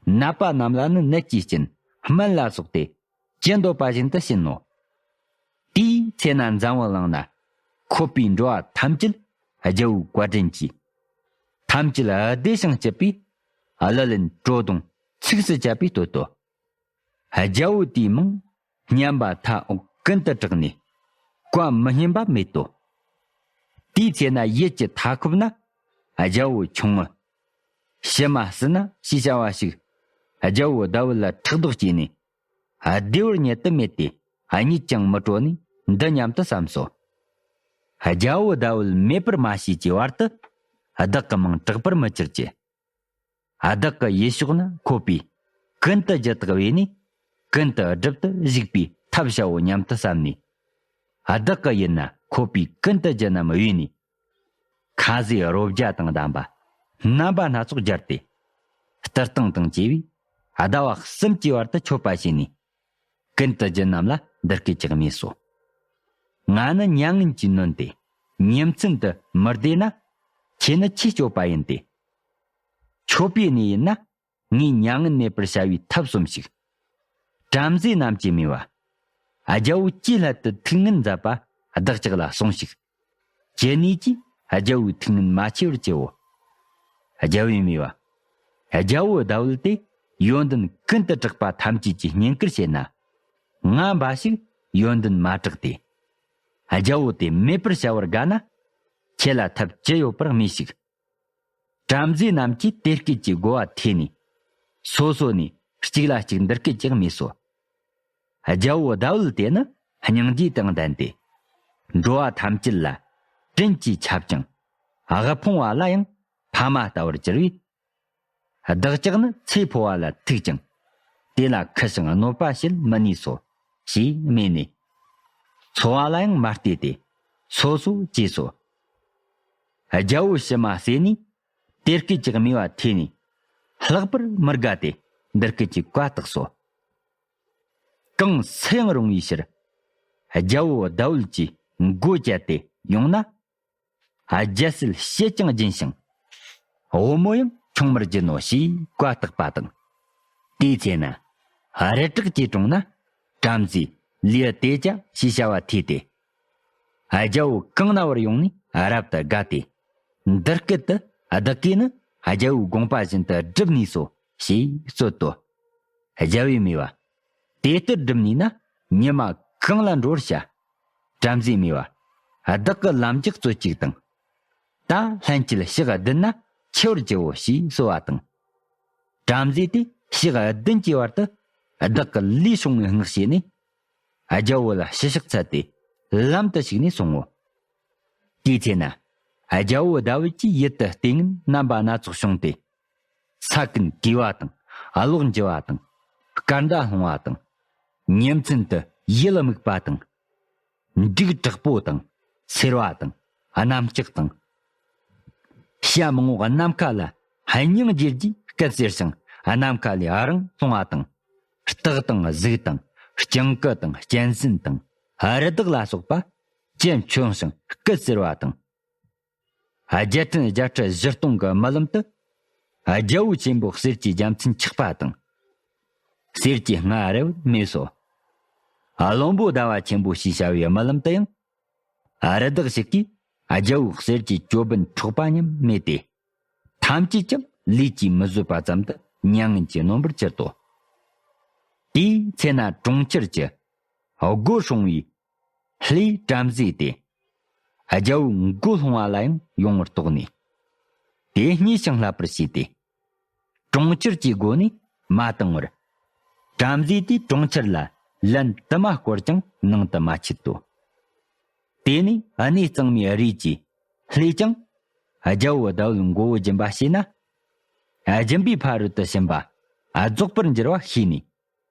ནད་པ་རྣམས་ལ་ནི་ནད་ཀྱི་རྐྱེན་སྨན་ལ་སོགས་ཏེ། ཅི་འདོད་པ་བཞིན་དུ་བྱིན་ནོ། དེའི་ཚེ་ན་འཛམ་བུ་གླིང་ན་འཁོད་པའི་འགྲོ་བ་ཐམས་ཅད་རྒྱལ་པོའི་བཀའ་དྲིན་གྱིས། ཐམས་ཅད་བདེ་ཞིང་སྐྱིད་པའི་ཀླུ་ལེན་བྲོ་བརྡུངས་ཚིགས་སུ་བཅད་པའི་སྟོད་དོ། རྒྱལ་པོ་དེའི་མིང་སྙན་པ་མཐའ་འོག་ཀུན་ཏུ་གྲགས་ནས་བཀའ་མི་སྙན་པ་མེད་དོ། དེའི་ཚེ་ན་ཡུལ་གྱི་མཐའ་འཁོབ་ན་རྒྱལ་པོ་ཆུང་ངུ་ཕྱི་མ་སྲིད་ན་ཞེས་བྱ་བ་ཞིག་རྒྱལ་པོ་ཟླ་བོ་ལ་ཕྲག་དོག་སྐྱེས་ནས། བདེ་བར་མྱུར་དུ་མེད་དེ་གཉིད་ཀྱང་མི་བྲོ་ནས་འདི་སྙམ་དུ་བསམས་སོ། རྒྱལ་པོ་ཟླ་བོ་མེད་པར་མ་བྱས་ཀྱི་བར་དུ་བདག་གི་མིང་གྲགས་པར་མི་གྱུར་ཅིག། བདག་གི་ཡུལ་ཕྱོགས་ན་འཁོད་པའི་ཀུན་ཏུ་རྒྱུ་དག་བས་ནས་ཀུན་ཏུ་སྒྲུབ་ཏུ་བཞུགས་པའི་ཐབས་བྱའོ་སྙམ་དུ་བསམས་ནས། བདག་གི་ཡུལ་ན་འཁོད་པའི་ཀུན་ཏུ་རྒྱུ་རྣམས་བས་ནས། ཁ་ཟས་རོ་བརྒྱ་དང་ལྡན་པ་རྣམ་པ་སྣ་ཚོགས་སྦྱར་ཏེ། སྟེར་སྟངས་དང་བཅས་པས་ཟླ་བ་གསུམ་གྱི་བར་དུ་མཆོད་པ་བྱས་ནས། ཀུན་ཏུ་རྒྱུ་རྣམས་ལ་འདི་སྐད་ཅེས་སྨྲས་སོ། ང་ནི་མྱ་ངན་གྱིས་ནོན་ཏེ་ཉིན་མཚན་དུ་མི་བདེ་ན། ཁྱེད་ནི་ཆོས་སྤྱོད་པ་ཡིན་ཏེ། མཆོད་པའི་གནས་ཡིན་ན་ངས་མྱ་ངན་མེད་པར་བྱ་བའི་ཐབས་སོམས་ཤིག། བྲམ་ཟེ་རྣམས་ཀྱིས་སྨྲས་པ། རྒྱལ་པོ་ཇི་སླད་དུ་ཐུགས་ངན་མཛད་པ་བདག་ཅག་ལ་གསུངས་ཤིག། ཇི་སྙེད་ཀྱིས་རྒྱལ་པོའི་ཐུགས་ངན་མ་ཆེ་བར་བྱེའོ། རྒྱལ་པོས་སྨྲས་པ། རྒྱལ་པོ་ཟླ་བོ་དེ་ཡོན་ཏན་ཀུན་ཏུ་གྲགས་པ་ཐམས་ཅད་ཀྱིས་བསྙེན་བཀུར་བྱེད་ན། ང་འབའ་ཞིག་ཡོན་ཏན་མ་གྲགས་ཏེ། རྒྱལ་པོ་དེ་མེད་པར་བྱ་བར་དགའ་ན། ཁྱེད་ལ་ཐབས་ཅི་ཡོད་པར་སྨྲོས་ཤིག། བྲམ་ཟེ་རྣམས་ཀྱིས་དེ་སྐད་ཀྱི་རྒོལ་བ་ཐོས་ནས། སོ་སོ་ནས་གཅིག་ལ་གཅིག་འདི་སྐད་ཅེས་སྨྲས་སོ། རྒྱལ་པོ་ཟླ་བོ་དེ་ནི་སྙིང་རྗེ་དང་ལྡན་ཏེ། འགྲོ་བ་ཐམས་ཅད་ལ་དྲིན་གྱིས་ཁྱབ་ཅིང་། དབུལ་ཕོངས་པ་ལ་ཡང་ཕ་མ་ལྟ་བུར་གྱུར་བས། བདག་ཅག་ནི་ཚེ་འཕོ་བ་ལ་ཐུག་ཅིང་། དེ་ལ་ཁུ་ཞིང་གནོད་པ་བྱེད་མི་ནུས་སོ། ཞེས་སྨྲས་ནས། འཚོ་བ་ལ་ཡང་མ་བལྟས་ཏེ། སོ་སོ་བྱས་སོ། རྒྱལ་པོ་ཕྱི་མ་བསད་ནས། དེ་སྐད་ཅེས་སྨྲས་པ་ཐོས་ནས། ལྷག་པར་མི་དགའ་སྟེ། འདི་སྐད་ཅེས་བཀའ་བཏགས་སོ། གང་སུ་ཡང་རུང་བའི་ཕྱིར། རྒྱལ་པོ་ཟླ་བོ་གྱི་མགོ་བཅད་དེ་ཡོང་ན། རྒྱལ་སྲིད་བྱེད་ཅིང་སྦྱིན་ཞིང་། བུ་མོ་ཡང་ཆུང་མར་སྦྱིན་ནོ་ཞེས་བཀའ་བཏགས་པ་དང་། དེའི་ཚེ་ན་རི་བྲག་ཅེས་གྲོང་ན་བྲམ་ཟེ་ལི་ཏེ་ཅ་ཞེས་བྱ་བ་ཐོས་ཏེ། རྒྱལ་པོ་གང་ན་བར་ཡོང་ནས་རབ་ཏུ་དགའ་སྟེ། འདི་སྐད་དུ་བདག་གིས་ནི་རྒྱལ་པོའི་དགོངས་པ་བཞིན་དུ་བསྒྲུབས་ནུས་སོ་ཞེས་གསོལ་ཏོ། རྒྱལ་པོས་སྨྲས་པ། དེ་ལྟར་བསྒྲུབས་ནུས་ན་ཉི་མ་གང་ལ་འགྲོ་བར་བྱ། བྲམ་ཟེས་སྨྲས་པ། བདག་གི་ལམ་རྒྱགས་རྩོད་གཅིག་དང་། ད་ལྷན་ཅིག་ཞག་བདུན་ན་འཆི་བར་བགྱིའོ་ཞེས་གསོལ་བ་དང་། བྲམ་ཟེ་དེ་ཞག་བདུན་གྱི་བར་དུ་བདག་གི་ལུས་བྱུང་བའི་སྔགས་བྱས་ནས། རྒྱལ་པོ་ལ་ཞུ་ཕྱག་འཚལ་ཏེ་ལམ་དུ་ཞུགས་ནས་སོང་ངོ་། དེའི་ཚེ་ན་རྒྱལ་པོ་ཟླ་འོད་ཀྱི་ཡུལ་དུ་ལྟས་ངན་རྣམ་པ་སྣ་ཚོགས་བྱུང་སྟེ། ས་ཀུན་གས་པ་དང་གློག་འགྱུ་བ་དང་སྐར་མདའ་སློང་བ་དང་། ཉིན་མཚན་དུ་ཡུལ་དམིགས་པ་དང་། འབྲུག་དྲག་པོ་དང་སེར་བ་དང་གནམ་ལྕགས་དང་། བྱ་མང་པོ་ནམ་མཁའ་ལ་སྙིང་རྗེ་རྒྱུའི་སྐད་ཟེར་ཞིང་ནམ་མཁའ་ལས་རང་ལྷུང་བ་དང་། སྟག་དང་གཟིག་དང་སྤྱང་ཀི་དང་གཅན་གཟན་དང་རི་དྭགས་ལ་སོགས་པ་ཅི་འབྱོན་ཞིང་སྐད་ཟེར་བ་དང་། རྒྱལ་ཕྲན་བརྒྱད་ཁྲི་བཞི་སྟོང་གི་རྨི་ལམ་དུ། རྒྱལ་པོ་ཆེན་པོ་གསེར་གྱི་རྒྱལ་མཚན་ཆགས་པ་དང་། གསེར་གྱི་རྔ་རབ་མེད་སོ། བློན་པོ་ཟླ་བ་ཆེན་པོ་ཞེས་བྱ་བའི་རྨི་ལམ་དུ་ཡང་། རི་དྭགས་ཤིག་གིས་རྒྱལ་པོའི་གསེར་གྱི་ཅོད་པན་འཕྲོག་པ་མཉམ་རྨིས་ཏེ། ཐམས་ཅད་ཀྱང་ལུས་ཀྱིས་མི་བཟོད་པ་ཙམ་དུ་མྱ་ངན་གྱིས་ནོན་པར་གྱུར་ཏོ། དེའི་ཚེ་ན་གྲོང་ཁྱེར་གྱི་སྒོ་སྲུང་བའི་ལྷའི་བྲམ་ཟེ་དེ། རྒྱལ་པོའི་མགོ་སློང་བ་ལ་ཡང་ཡོང་བར་དོགས་ནས། དེ་བརྙས་ཤིང་བསླབ་པར་བྱས་ཏེ། གྲོང་ཁྱེར་གྱི་སྒོ་ནས་མ་བཏང་བར། བྲམ་ཟེ་དེས་གྲོང་ཁྱེར་ལ་ལན་དུ་མ་བསྐོར་ཀྱང་ནང་དུ་མ་ཆུད་དོ། དེ་ནས་གནས་གཙང་མའི་རིས་ཀྱི་ལྷས་ཀྱང་། རྒྱལ་པོ་ཟླ་འོད་མགོ་བོ་སྦྱིན་པ་བྱས་ན། སྦྱིན་པའི་ཕ་རོལ་ཏུ་ཕྱིན་པ་རྫོགས་པར་འགྱུར་བ་ཤེས་ནས།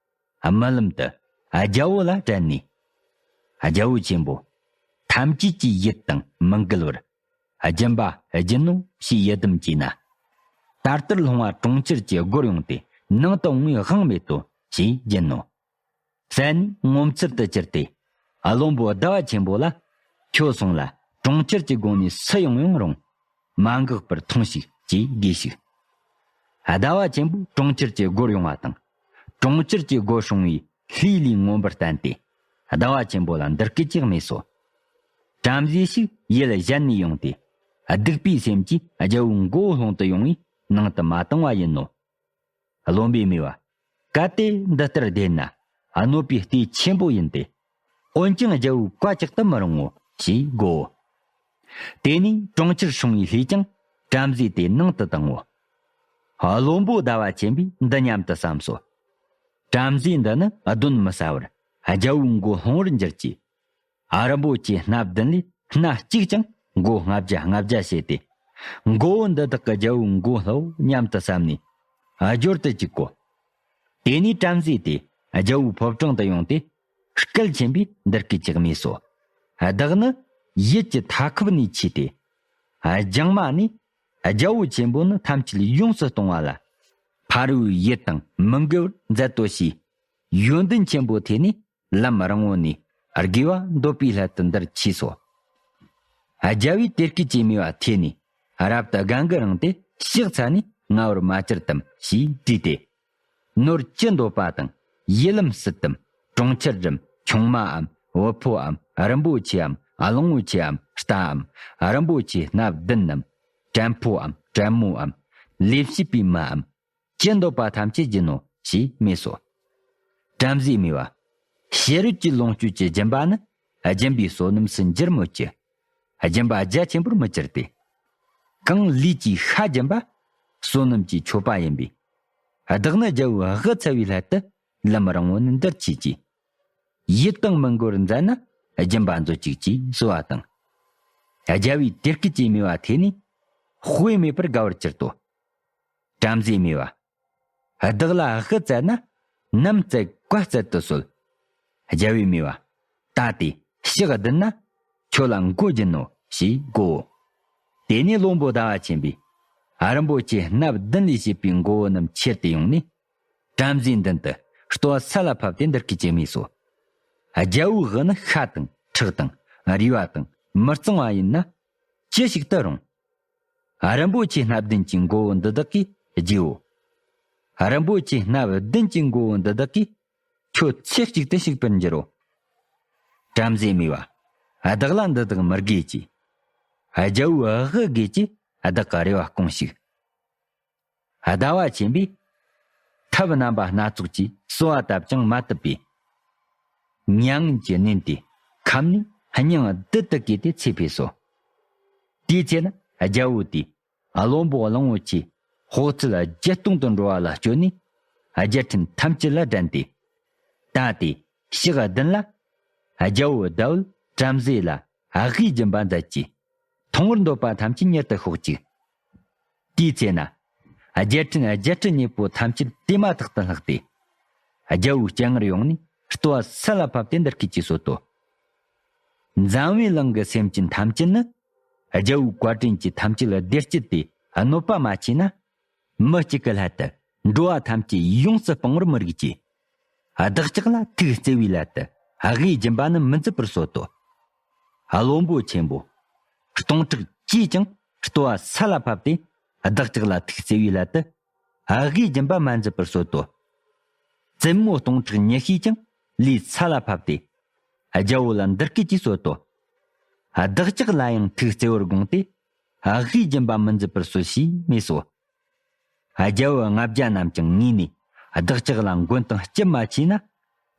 རྨི་ལམ་དུ་རྒྱལ་པོ་ལ་དྲན་ནས། རྒྱལ་པོ་ཆེན་པོ། ཐམས་ཅད་ཀྱི་ཡིད་དང་མི་འགལ་བར་སྦྱིན་པ་བགྱིད་ནོ་ཞེས་ཡི་དམ་བགྱིས་ན། ད་ལྟར་ལྷུང་བ་གྲོང་ཁྱེར་གྱི་སྒོར་ཡོང་སྟེ་ནང་དུ་འོང་བའི་དབང་མེད་དོ་ཞེས་བགྱིས་ནོ། ཟད་ནས་ངོ་མཚར་དུ་གྱུར་ཏེ། བློན་པོ་ཟླ་བ་ཆེན་པོ་ལ། ཁྱོད་སོང་ལ་གྲོང་ཁྱེར་གྱི་སྒོ་ནས་སུ་ཡོང་ཡང་རུང་། མ་འགག་པར་ཐོངས་ཤིག་ཅེས་དགོས་ཤིག །ཟླ་བ་ཆེན་པོས་གྲོང་ཁྱེར་གྱི་སྒོར་ཡོང་བ་དང་། གྲོང་ཁྱེར་གྱི་སྒོ་སྲུང་བའི་ལྷའི་ལུས་མངོན་པར་བསྟན་ཏེ། ཟླ་བ་ཆེན་པོ་ལ་འདི་སྐད་ཅེས་སྨྲས་སོ། བྲམ་ཟེ་ཞིག་ཡུལ་གཞན་ནས་ཡོང་སྟེ། སྡིག་པའི་སེམས་ཀྱིས་རྒྱལ་པོའི་མགོ་བོ་སློང་དུ་ཡོང་བས་ནང་དུ་མ་བཏང་བ་ཡིན་ནོ། བློན་པོས་སྨྲས་པ། གལ་ཏེ་འདི་ལྟར་བདེན་ན། གནོད་པའི་གཏེ་ཆེན་པོ་ཡིན་ཏེ། འོན་ཀྱང་རྒྱལ་པོས་བཀའ་བཅག་ཏུ་མི་རུང་ངོ་ཞེས་བསྒོའོ། དེ་ནས་གྲོང་ཁྱེར་སྲུང་བའི་ལྷས་ཀྱང་བྲམ་ཟེ་དེ་ནང་དུ་བཏང་ངོ་། བློན་པོ་ཟླ་བ་ཆེན་པོས་འདི་སྙམ་དུ་བསམས་སོ། བྲམ་ཟེ་འདི་ནི་གདོན་མི་ཟ་བར་རྒྱལ་པོའི་མགོ་སློང་བར་འགྱུར་གྱི། རིན་པོ་ཆེ་སྣ་བདུན་ལས་སྣ་གཅིག་ཀྱང་མགོ་ལྔ་བརྒྱ་ལྔ་བརྒྱ་བྱས་ཏེ། མགོ་བོ་འདི་དག་གི་རྒྱལ་པོའི་མགོ་སློག་སྙམ་དུ་བསམས་ནས། སྦྱོར་དུ་བཅུག་གོ། དེ་ནས་བྲམ་ཟེ་དེ་རྒྱལ་པོའི་ཕོ་བྲང་དུ་ཡོང་སྟེ། སྐད་ཆེན་པོས་འདི་སྐད་ཅེས་སྨྲས་སོ། བདག་ནི་ཡུལ་གྱི་མཐའ་འཁོབ་ནས་མཆིས་ཏེ། ལྗང་མ་ནས་རྒྱལ་པོ་ཆེན་པོ་ནི་ཐམས་ཅད་ཡོངས་སུ་གཏོང་བ་ལ། ཕ་རོལ་ཡུལ་དང་མི་འགལ་བར་མཛད་དོ་ཞེས། ཡོན་ཏན་ཆེན་པོ་ཐོས་ནས། ལམ་རིང་བོ་ནས་དགེ་བ་འདོད་པའི་སླད་དུ་འདིར་མཆིས་སོ། རྒྱལ་པོས་དེ་སྐད་ཅེས་སྨྲས་པ་ཐོས་ནས་རབ་ཏུ་དགའ་མགུ་རངས་ཏེ་ཕྱག་འཚལ་ནས་ང་བར་མ་གྱུར་ཏམ་ཞེས་དྲིས་ཏེ། ནོར་ཅི་འདོད་པ་དང་ཡུལ་ལམ་སྲིད་དམ་གྲོང་ཁྱེར་རམ་ཆུང་མའམ་བུ་ཕོའམ་རིན་པོ་ཆེའམ་གླང་པོ་ཆེའམ་རྟའམ་རིན་པོ་ཆེ་སྣ་བདུན་ནམ་བྲན་ཕོའམ་བྲན་མོའམ་ལས་བྱེད་པའི་མའམ། ཅི་འདོད་པ་ཐམས་ཅད་བགྱིད་ནོ་ཞེས་སྨྲས་སོ། བྲམ་ཟེས་སྨྲས་པ། ཕྱི་རོལ་གྱི་ལོངས་སྤྱོད་ཀྱི་སྦྱིན་པ་ནི་སྦྱིན་པའི་བསོད་ནམས་སུ་འགྱུར་མོད་ཀྱི། སྦྱིན་པ་རྒྱ་ཆེན་པོར་མི་འགྱུར་ཏེ། གང་ལུས་ཀྱིས་ཤ་སྦྱིན་པ་བསོད་ནམས་ཀྱི་མཆོད་པ་ཡིན་པས། བདག་ནི་རྒྱལ་པོའི་དབུ་འཚལ་བའི་སླད་དུ་ལམ་རིང་བོ་ནས་འདིར་མཆིས་ཀྱི། ཡིད་དང་མི་འགལ་བར་མཛད་ན་སྦྱིན་པ་མཛོད་ཅིག་ཅེས་གསོལ་བ་དང་། རྒྱལ་པོས་དེ་སྐད་ཅེས་སྨྲས་པ་ཐོས་ནས་དཔེ་མེད་པར་དགའ་བར་གྱུར་ཏོ། བྲམ་ཟེས་སྨྲས་པ། བདག་ལ་དབུ་བཙལ་ན་ནམ་བཙལ་ག་བཙལ་དུ་གསོལ། རྒྱལ་པོས་སྨྲས་པ། ད་དེ་ཕྱག་བདུན་ན་ཁྱོད་ལ་མགོ་སྦྱིན་ནོ་ཞེས་བསྒོའོ། དེ་ནས་བློན་པོ་ཟླ་བ་ཆེན་པོས་རིན་པོ་ཆེ་སྣ་བདུན་ལས་བྱས་པའི་མགོ་བོ་རྣམས་ཁྱེར་ཏེ་ཡོང་ནས། བྲམ་ཟེའི་མདུན་དུ་ལྟོ་ས་ལ་ཕབ་སྟེ་འདི་སྐད་ཅེས་སྨྲས་སོ། རྒྱལ་པོའི་དབུ་ནི་ཤ་དང་ཁྲག་དང་རུས་པ་དང་མི་གཙང་བ་ཡིན་ན་ཅི་ཞིག་ཏུ་རུང་། རིན་པོ་ཆེ་སྣ་བདུན་གྱི་མགོ་བོ་འདི་དག་གིས་རྒྱུའོ། རིན་པོ་ཆེ་སྣ་བདུན་གྱི་མགོ་བོ་འདི་དག་གིས་ཁྱོད་ཚེ་གཅིག་ཏུ་བཤིག་པར་འགྱུར་རོ། བྲམ་ཟེས་སྨྲས་པ། བདག་ལ་འདི་དག་མི་དགོས་ཀྱི། རྒྱལ་པོའི་དབུ་དགོས་ཀྱི་བདག་གི་རེ་བ་སྐོང་ཞིག། ཟླ་བ་ཆེན་པོས་ཐབས་རྣམ་པ་སྣ་ཚོགས་ཀྱིས་གསོལ་བ་བཏབ་ཀྱང་མ་བཏུབ་པས། མྱ་ངན་གྱིས་མནན་ཏེ་ཁམས་ནས་སྙིང་རྡུལ་དུ་གས་ཏེ་ཚེ་འཕོས་སོ། དེའི་ཚེ་ན་རྒྱལ་པོ་དེས་བློན་པོ་གླང་པོ་ཆེ་ཕོག་ཚད་བརྒྱད་སྟོང་དུ་འགྲོ་བ་ལ་སྤྱོད་ནས་རྒྱལ་ཕྲན་ཐམས་ཅད་ལ་བསྒྲན་ཏེ། ད་དེ་ཕྱག་བདུན་ལ་ རྒྱལ་པོ་ཟླ་འོད་བྲམ་ཟེ་ལ་དབུས་སྦྱིན་པ་མཛད་ཀྱིས། མཐོང་བར་འདོད་པ་ཐམས་ཅད་མྱུར་དུ་ཤོག་ཅིག། དེའི་ཚེ་ན། རྒྱལ་ཕྲན་རྒྱལ་ཕྲན་གཉེར་པོ་ཐམས་ཅད་དེ་མ་ཐག་ཏུ་ལྷགས་ཏེ། རྒྱལ་པོའི་སྤྱན་སྔར་ཡོང་ནས་ལྟོ་བ་ས་ལ་ཕབ་སྟེ་འདི་སྐད་ཅེས་གསོལ་ཏོ། འཛམ་བུའི་གླིང་གི་སེམས་ཅན་ཐམས་ཅད་ནི། རྒྱལ་པོའི་བཀའ་དྲིན་གྱིས་ཐམས་ཅད་ལ་བདེ་སྐྱིད་དེ་གནོད་པ་མ་བྱས་ན། མི་གཅིག་གི་སླད་དུ་འགྲོ་བ་ཐམས་ཅད་ཡོངས་སུ་སྤང་བར་མི་རིགས་ཀྱི། བདག་ཅག་ལ་ཐུགས་བརྩེ་བའི་སླད་དུ་དབུས་སྦྱིན་པ་ནི་མི་མཛད་པར་གསོལ་ཏོ། བློན་པོ་ཆེན་པོ། སྟོང་ཕྲག་གིས་ཀྱང་ལྟོ་བ་ས་ལ་ཕབ་སྟེ་བདག་ཅག་ལ་ཐུགས་བརྩེ་བའི་སླད་དུ། དབུས་སྦྱིན་པ་མ་མཛད་པར་གསོལ་ཏོ། བཙུན་མོ་སྟོང་ཕྲག་ཉི་ཤུས་ཀྱང་ལུས་ས་ལ་ཕབ་སྟེ། རྒྱལ་པོ་ལ་འདི་སྐད་ཅེས་གསོལ་ཏོ། བདག་ཅག་ལ་ཡང་ཐུགས་བརྩེ་བར་དགོངས་ཏེ། དབུས་སྦྱིན་པ་མི་མཛད་པར་གསོལ་ཞེས་སྨྲས་སོ། རྒྱལ་པོ་ལྔ་བརྒྱ་རྣམས་ཀྱང་ངུས་ནས་བདག་ཅག་ལ་མགོན་དང་སྐྱབས་མ་མཆིས་ན།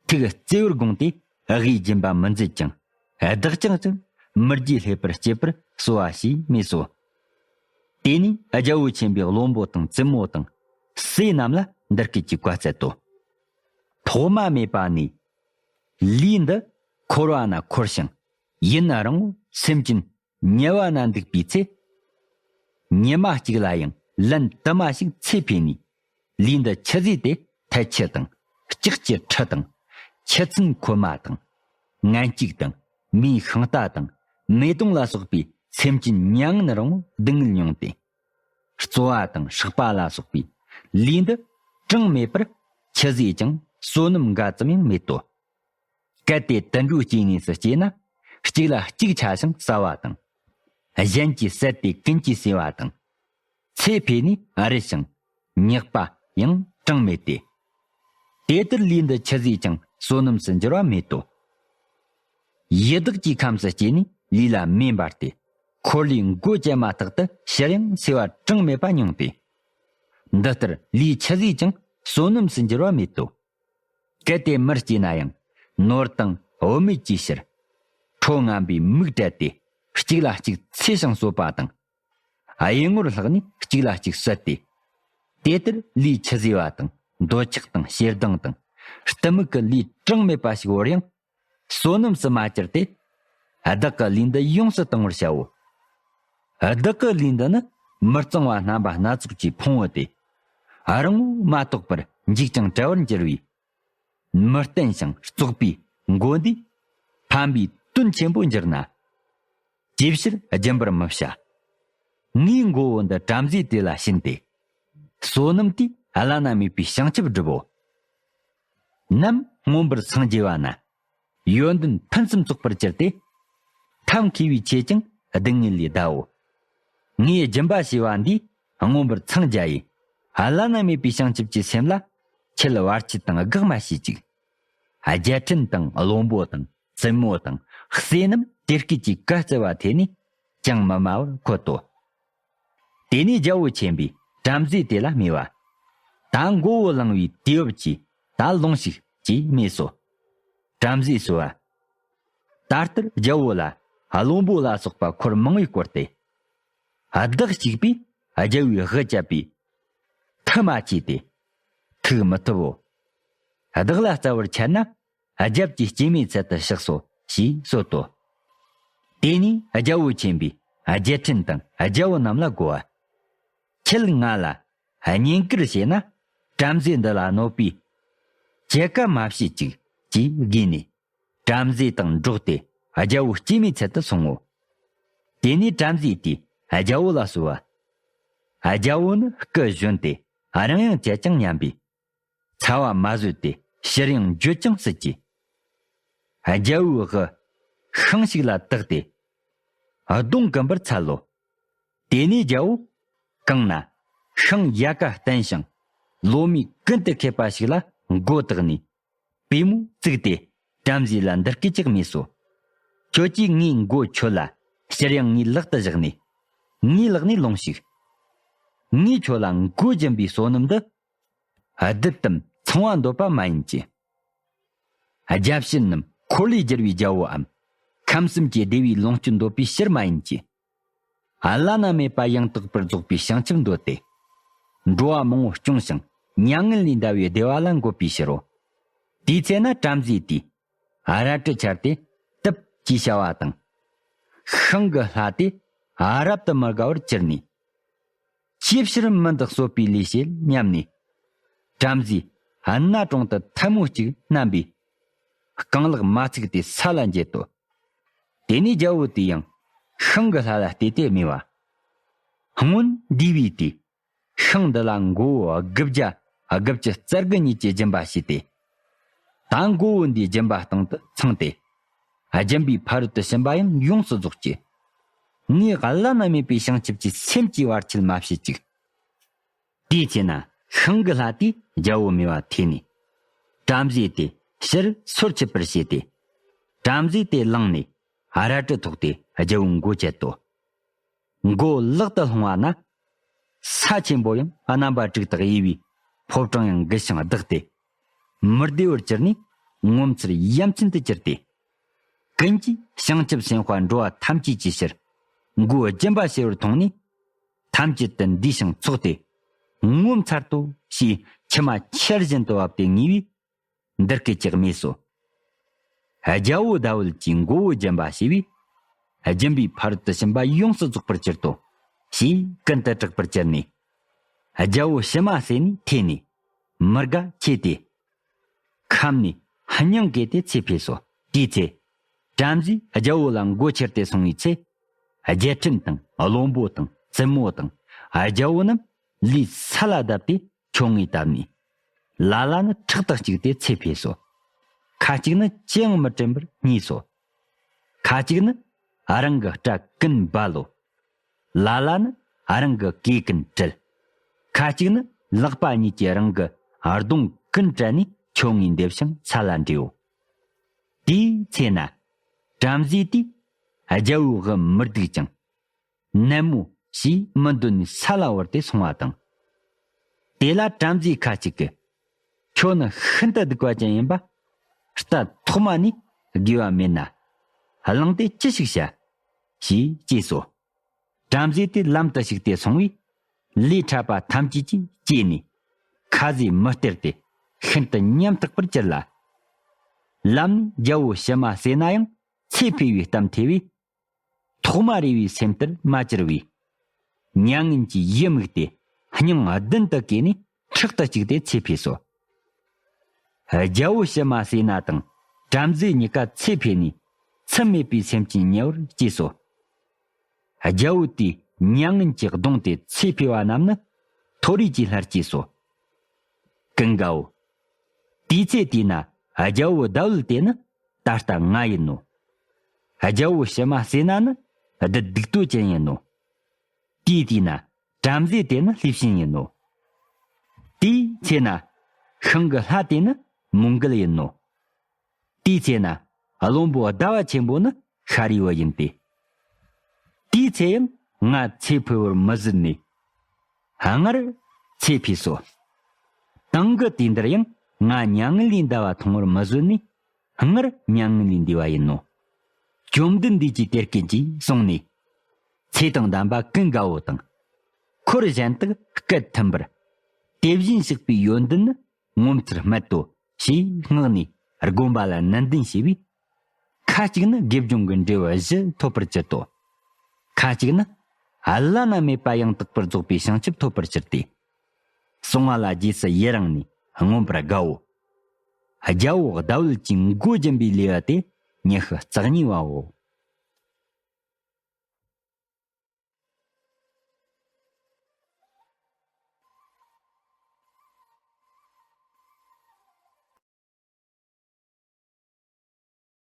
ཐུགས་བརྩེ་བར་དགོངས་ཏེ་དབུས་སྦྱིན་པ་མི་མཛད་ཅིང་། བདག་ཅག་ཀྱང་མི་རྒྱུད་སླེབས་པར་བྱེད་པར་གསོལ་བ་ཞེས་སྨྲས་སོ། དེ་ནས་རྒྱལ་པོ་ཆེན་པོས་བློན་པོ་དང་བཙུན་མོ་དང་སྲས་རྣམས་ལ་འདི་སྐད་ཅེས་བཀའ་སྩལ་ཏོ། ཐོག་མ་མེད་པ་ནས། ལུས་འདི་འཁོར་བ་ན་འཁོར་ཞིང་། ཡུན་རིང་པོ་སེམས་ཅན་དམྱལ་བ་ན་འདུག་པའི་ཚེ། ཉི་མ་གཅིག་ལ་ཡང་ལན་དུ་མ་ཞིག་ཚེ་འཕོས་ནས། ལུས་འདི་ཆུ་ཟོས་ཏེ་ཐལ་ཆུ་དང་ལྕགས་ཀྱི་ཁྲི་དང་། ཆུ་ཚན་ཁོལ་མ་དང་། ངན་སྐྱུགས་དང་། མེའི་ཤིང་རྟ་དང་། མེ་དོང་ལ་སོགས་པའི་སེམས་ཅན་མྱ་ངན་རིང་པོ་སྡུག་བསྔལ་མྱོང་སྟེ། རྩོ་བ་དང་སྲེག་པ་ལ་སོགས་པའི་ལུས་འདི་གྲངས་མེད་པར་ཆུ་ཟོས་ཀྱང་བསོད་ནམས་འགའ་ཙམ་ཡང་མེད་དོ། གལ་ཏེ་དུད་འགྲོའི་སྐྱེ་དངོས་སུ་སྐྱེས་ན། གཅིག་ལ་གཅིག་ཆ་ཞིང་ཟ་བ་དང་། གཞན་གྱིས་བསད་དེ་ཀུན་གྱིས་བསད་པ་དང་། ཚེ་འཕོས་ནས་རུལ་ཞིང་། ཉག་པ་ཡང་གྲངས་མེད་དེ། དེ་ལྟར་ལུས་འདི་ཆུ་ཟོས་ཀྱང་བསོད་ནམས་སུ་འགྱུར་བ་མེད་དོ། ཡི་དྭགས་ཀྱི་ཁམས་སུ་སྐྱེས་ནས་ལུས་ལ་མེ་འབར་ཏེ། འཁོར་ལོས་མགོ་བཅད་མ་ཐག་ཏུ་ཕྱིར་ཡང་སོས་པ་གྲངས་མེད་པ་མྱོང་སྟེ། འདི་ལྟར་ལུས་ཆུ་ཟོས་ཀྱང་བསོད་ནམས་སུ་འགྱུར་བ་མེད་དོ། གལ་ཏེ་མིར་སྐྱེས་ན་ཡང་ནོར་དང་བུད་མེད་ཀྱི་ཕྱིར། ཁྲོ་ངན་པའི་མིག་བགྲད་དེ་གཅིག་ལ་གཅིག་འཚེ་ཞིང་གསོད་པ་དང་། གཡུལ་ངོར་ལྷགས་ནས་གཅིག་ལ་གཅིག་གསོད་དེ། དེ་ལྟར་ལུས་ཆུ་ཟོས་པ་དང་། འདོད་ཆགས་དང་། ཞེ་སྡང་དང་། གཏི་མུག་གི་ལུས་གྲངས་མེད་པ་ཞིག་བོར་ཡང་། བསོད་ནམས་སུ་མ་གྱུར་ཏེ། བདག་གི་ལུས་འདི་ཡོངས་སུ་གཏང་བར་བྱའོ། བདག་གི་ལུས་འདི་ནི་མི་གཙང་བ་རྣམ་པ་སྣ་ཚོགས་ཀྱི་ཕུང་པོ་སྟེ། རིང་པོ་མ་གཏོགས་པར་འཇིག་ཅིང་བྲལ་བར་འགྱུར་བའི། མི་བརྟན་ཞིང་བཙོག་པའི་མགོ་འདི་ཕམ་པའི་དོན་ཆེན་པོ་འགྱུར་ན། ཅིའི་ཕྱིར་སྦྱིན་པར་མི་བྱ། ངའི་མགོ་བོ་འདི་བྲམ་ཟེ་དེ་ལ་བྱིན་ཏེ། བསོད་ནམས་དེས་བླ་ན་མེད་པའི་བྱང་ཆུབ་བསྒྲུབ་བོ། ནམ་མངོན་པར་སངས་རྒྱས་པ་ན། ཡོན་ཏན་ཕུན་སུམ་ཚོགས་པར་གྱུར་ཏེ། ཐབས་མཁས་པས་ཆེས་ཀྱང་སྡུག་བསྔལ་ལས་བཟླའོ། ངས་སྦྱིན་པ་བྱས་པ་འདིས་མངོན་པར་འཚང་རྒྱ་ཡི། བླ་ན་མེད་པའི་བྱང་ཆུབ་ཀྱི་སེམས་ལ་ཁྱད་བར་ཆད་དང་དགག་མ་བྱེད་ཅིག། རྒྱལ་ཕྲན་དང་བློན་པོ་དང་བཙུན་མོ་དང་སྲས་རྣམས་དེ་སྐད་ཀྱི་བཀའ་སྩལ་བ་དེ་ནི་ཅང་མི་སྨྲ་བར་འཁོད་དོ། དེ་ནས་རྒྱལ་པོ་ཆེན་པོས་བྲམ་ཟེ་དེ་ལ་སྨྲས་པ། ད་མགོ་བོ་བླངས་པའི་དུས་བབ་ཀྱིས་ད་ལོངས་ཤིག་ཅེས་སྨྲས་སོ། བྲམ་ཟེས་གསོལ་བ། ད་ལྟར་རྒྱལ་པོ་ལ་བློན་པོ་ལ་སོགས་པ་འཁོར་མང་པོས་བསྐོར་ཏེ། བདག་གཅིག་པས་རྒྱལ་པོའི་དབུ་བཅད་པས་མཐུ་མ་ཆད་དེ། ཐུགས་མི་ཐུབ་བོ། བདག་ལ་སྩལ་བར་འཆད་ན། རྒྱབ་ཀྱི་སྐྱེད་མོས་ཚལ་དུ་གཤེགས་སོ་ཞེས་གསོལ་ཏོ། དེ་ནས་རྒྱལ་པོ་ཆེན་པོས་རྒྱལ་ཕྲན་དང་རྒྱལ་པོ་རྣམས་ལ་བསྒོ་བ། ཁྱེད་ང་ལ་བསྙེན་བཀུར་བྱས་ན། བྲམ་ཟེ་འདི་ལ་གནོད་པའི་སྐྱེད་ཀ་མ་བྱེད་ཅིག་ཅེས་བགྱིས་ནས། བྲམ་ཟེ་དང་འགྲོགས་ཏེ་རྒྱལ་པོའི་སྐྱེད་མོས་ཚལ་དུ་སོང་ངོ་། དེ་ནས་བྲམ་ཟེ་དེས་རྒྱལ་པོ་ལ་གསོལ་བ། རྒྱལ་པོ་ནི་སྐུ་གཞོན་ཏེ་རིང་ཡང་བྱས་ཀྱང་སྙམ་པས། ཚ་བ་མ་བཟོད་དེ་ཕྱིར་ཡང་འགྱོད་ཀྱང་སྲིད་ཀྱི། རྒྱལ་པོའི་དབུ་ཤིང་ཞིག་ལ་བཏགས་ཏེ། གདོང་གུམ་པར་འཚལ་ལོ། དེ་ནས་རྒྱལ་པོ་གང་ན་ཤིང་ཡལ་ག་བརྟན་ཞིང་ལོ་མས་ཀུན་ཏུ་ཁེབས་པ་ཞིག་ལ་མགོ་བཏགས་ནས། པུས་མོ་བཙུགས་ཏེ་བྲམ་ཟེ་ལ་འདི་སྐད་ཅེས་སྨྲས་སོ། ཁྱོད་ཀྱིས་ངའི་མགོ་ཆོད་ལ་ཕྱིར་ཡང་ངའི་ལག་ཏུ་བཞག་ནས། ངའི་ལག་ནས་ལོངས་ཤིག། ངས་ཁྱོད་ལ་མགོ་སྦྱིན་པའི་བསོད་ནམས་འདི། བདུད་དམ་ཚངས་པ་འདོད་པ་མ་ཡིན་གྱི། བརྒྱ་བྱིན་ནམ་འཁོར་ལོས་སྒྱུར་བའི་རྒྱལ་པོའམ། ཁམས་གསུམ་གྱི་བདེ་བའི་ལོངས་སྤྱོད་འདོད་པའི་ཕྱིར་མ་ཡིན་གྱི། བླ་ན་མེད་པ་ཡང་དག་པར་རྫོགས་པའི་བྱང་ཆུབ་འདོད་དེ། འགྲོ་བ་མང་པོ་སྐྱོང་ཞིང་མྱ་ངན་ལས་འདའ་བའི་བདེ་བ་ལ་འགོད་པའི་ཕྱིར་རོ། དེའི་ཚེ་ན་བྲམ་ཟེ་དེས་རལ་གྲི་འཕྱར་ཏེ་ ཅེས་བྱ་བ་དང་། ཤིང་གི་ལྷ་དེ་རབ་ཏུ་མི་དགའ་བར་གྱུར་ནས། ཅིའི་ཕྱིར་མི་འདི་གསོད་པའི་ལས་བྱེད་སྙམ་ནས། བྲམ་ཟེ་གནའ་གྲོང་དུ་ཐལ་མོ་གཅིག་བསྣམས་པས། རྐང་ལག་མ་ཚུགས་ཏེ་ས་ལ་འགྱེལ་ཏོ། དེ་ནས་རྒྱལ་པོ་དེ་ཡང་ཤིང་གི་ལྷ་ལ་གཏད་དེ་སྨྲས་པ། སྔོན་འདས་པའི་དུས། ཤིང་འདི་ལ་མགོ་བོ་དགུ་བརྒྱ་དགུ་བཅུ་རྩ་དགུ་གཉིས་ཀྱི་སྦྱིན་པ་བྱས་ཏེ། ད་མགོ་བོ་འདིའི་སྦྱིན་པ་སྟེང་དུ་ཚང་སྟེ། སྦྱིན་པའི་ཕ་རོལ་ཏུ་ཕྱིན་པ་ཡང་ཡོངས་སུ་རྫོགས་ཀྱི། ངས་བླ་ན་མེད་པའི་བྱང་ཆུབ་ཀྱི་སེམས་ཀྱིས་བར་ཆད་མ་བྱེད་ཅིག། དེའི་ཚེ་ན་ཤིང་གི་ལྷ་དེས་རྒྱལ་པོ་སྨྲས་པ་ཐོས་ནས། བྲམ་ཟེ་དེ་ཕྱིར་སོར་ཆུད་པར་བྱས་ཏེ། བྲམ་ཟེ་དེ་ལངས་ནས་རལ་གྲི་ཐོགས་ཏེ་རྒྱལ་པོའི་མགོ་བཅད་དོ། མགོ་ལག་ཏུ་ལྷུང་བ་ན། ས་ཆེན་པོ་ཡང་རྣམ་པ་དྲུག་ཏུ་དབྱེ་བའི་ཕོ་བྲང་ཡང་འགུལ་ཞིང་ལྡག་སྟེ། མི་བདེ་བར་གྱུར་ནས་ངོ་མཚར་ཡ་མཚན་དུ་གྱུར་ཏེ། ཀུན་གྱིས་བྱང་ཆུབ་སེམས་དཔའ་འགྲོ་བ་ཐམས་ཅད་ཀྱི་ཕྱིར་མགོའི་སྦྱིན་པ་བྱས་པར་མཐོང་ནས། ཐམས་ཅད་དུ་འདུས་ཤིང་ཚོགས་ཏེ། ངོ་མཚར་ཏོ་ཞེས་མཆི་མ་ཆར་བཞིན་དུ་བབས་ཏེ་ངུས་པས། འདི་སྐད་ཅེས་སྨྲས་སོ། རྒྱལ་པོ་ཟླ་འོད་ཀྱིས་མགོ་བོ་སྦྱིན་པ་བྱས་པས། སྦྱིན་པའི་ཕ་རོལ་ཏུ་ཕྱིན་པ་ཡོངས་སུ་རྫོགས་པར་གྱུར་ཏོ། ཞེས་ཀུན་ཏུ་དྲག་པར་གྱུར་ནས། རྒྱལ་པོ་ཕྱི་མ་བསད་ནས་ཐོས་ནས་མི་དགའ་ཆེ་སྟེ། ཁམས་ནས་སྙིང་གས་ཏེ་ཚེ་འཕོས་སོ། དེའི་ཚེ། བྲམ་ཟེས་རྒྱལ་པོ་ལ་མགོ་ཁྱེར་ཏེ་སོང་བའི་ཚེ། རྒྱལ་ཕྲན་དང་བློན་པོ་དང་བཙུན་མོ་དང་རྒྱལ་པོ་རྣམས་ལུས་ས་ལ་བརྡབས་ཏེ། ཁྱོད་ངས་བཏབ་ནས། ལ་ལ་ནི་ཁྲག་ཏུ་བཅུག་སྟེ་ཚེ་འཕོས་སོ། ཁ་ཅིག་ནི་ཅི་ཡང་མི་དྲན་པར་བརྙས་སོ། ཁ་ཅིག་ནི་རང་གི་སྐྲ་ཀུན་སྦ་ལོ། ལ་ལ་ནི་རང་གི་གོས་ཀུན་བཀྲུས། ཁ་ཅིག་ནི་ལག་པ་གཉིས་ཀྱིས་རང་གི་གདོང་ཀུན་བཀྲུས་ནས་ཁྱོད་ངས་འདེབས་ཤིང་ས་ལ་འདྲིའོ། དེའི་ཚེ་ན། བྲམ་ཟེ་དེས་རྒྱལ་པོའི་དབུ་མི་སྡུག་ཅིང་། ནན་མོ་ཞེས་མི་འདོད་ནས་ས་ལ་བུར་ཏེ་སོང་བ་དང་། དེ་ལ་བྲམ་ཟེ་ཁ་ཅིག་གིས། ཁྱོད་ནི་ཤིན་ཏུ་སྡིག་པ་ཅན་ཡིན་པ། རྟ་ཐོག་མ་ནས་དགེ་བ་མེད་ན། བླངས་ཏེ་ཅི་ཞིག་བྱ། ཞེས་གཅེས་སོ། བྲམ་ཟེ་དེ་ལམ་དུ་ཞུགས་ཏེ་སོང་བས། ལས་འཕྲད་པ་ཐམས་ཅད་ཀྱིས་གཅེས་ནས། ཁ་ཟས་མི་སྟེར་ཏེ་ཤིན་ཏུ་ཉམ་ཐག་པར་གྱུར་ལ། ལམ་ནས་རྒྱལ་པོ་ཕྱི་མ་བསད་ན་ཡང་ཚེ་འཕོས་པའི་གཏམ་ཐོས་པས། ཐོག་མ་རེ་བའི་སེམས་ལྟར་མ་གྱུར་བས། མྱ་ངན་གྱིས་ཡིད་མུག་སྟེ་སྙིང་རྡུལ་དུ་གས་ནས་ཁྲག་ཏུ་བཅུག་སྟེ་ཚེ་འཕོས་སོ། རྒྱལ་པོ་ཕྱི་མ་བསད་ན་དང་བྲམ་ཟེ་གཉིས་ཀ་ཚེ་འཕོས་ནས་མཚམས་མེད་པའི་སེམས་ཅན་ཉེ་བར་སྐྱེས་སོ། རྒྱལ་པོ་དེས་མྱ་ངན་གྱིས་གདུངས་ཏེ་ཚེ་འཕོས་པ་རྣམས་ནི་མཐོ་རིས་ཀྱི་ལྷར་སྐྱེས་སོ། ཀུན་དགའ་བོ། དེའི་ཚེ་དེས་ན་རྒྱལ་པོ་ཟླ་འོད་དེ་ནི་ད་ལྟ་ང་ཡིན་ནོ། རྒྱལ་པོ་ཕྱི་མ་བསད་ན་ནི་བདུད་སྡིག་ཏོ་ཅན་ཡིན་ནོ། དེའི་དུས་ན་བྲམ་ཟེ་དེ་ནི་ལྷས་བྱིན་ཡིན་ནོ། དེའི་ཚེ་ན་ཤིང་གི་ལྷ་དེ་ནི་མོའུ་འགལ་ཡིན་ནོ། དེའི་ཚེ་ན་བློན་པོ་ཟླ་བ་ཆེན་པོ་ནི་ཤཱ་རིའི་བུ་ཡིན་ཏེ། དེའི་ཚེ་ཡང་ང་ཚེ་འཕོས་པར་མི་བཟོད་ནས། སྔར་ཚེ་འཕོས་སོ། དེང་གི་དུས་འདིར་ཡང་ང་མྱ་ངན་ལས་འདའ་བ་མཐོང་བར་མི་བཟོད་ནས། སྔར་མྱ་ངན་ལས་འདས་པ་ཡིན་ནོ། བཅོམ་ལྡན་འདས་ཀྱིས་དེ་སྐད་ཅེས་གསུངས་ནས། ཚེ་དང་ལྡན་པ་ཀུན་དགའ་བོ་དང་། འཁོར་གཞན་དག་སྐད་མཐུན་པར། དེ་བཞིན་གཤེགས་པའི་ཡོན་ཏན་ནི་ངོ་མཚར་རྨད་དོ། ཞེས་བསྔགས་ནས་དགོན་པ་ལ་ནན་ཏན་བྱས་པས། ཁ་ཅིག་ནི་དགེ་སྦྱོང་གི་འབྲས་བུ་བཞི་ཐོབ་པར་གྱུར་ཏོ། ཁ་ཅིག་ནི་བླ་ན་མེད་པ་ཡང་དག་པར་རྫོགས་པའི་བྱང་ཆུབ་ཐོབ་པར་གྱུར་ཏེ། གསང་བ་ལ་རྗེས་སུ་ཡི་རང་ནས་མངོན་པར་དགའ་བོ། རྒྱལ་པོ་ཟླ་འོད་ཀྱིས་མགོ་སྦྱིན་པའི་ལེའུ་སྟེ་ཉི་ཤུ་རྩ་གཉིས་པའོ།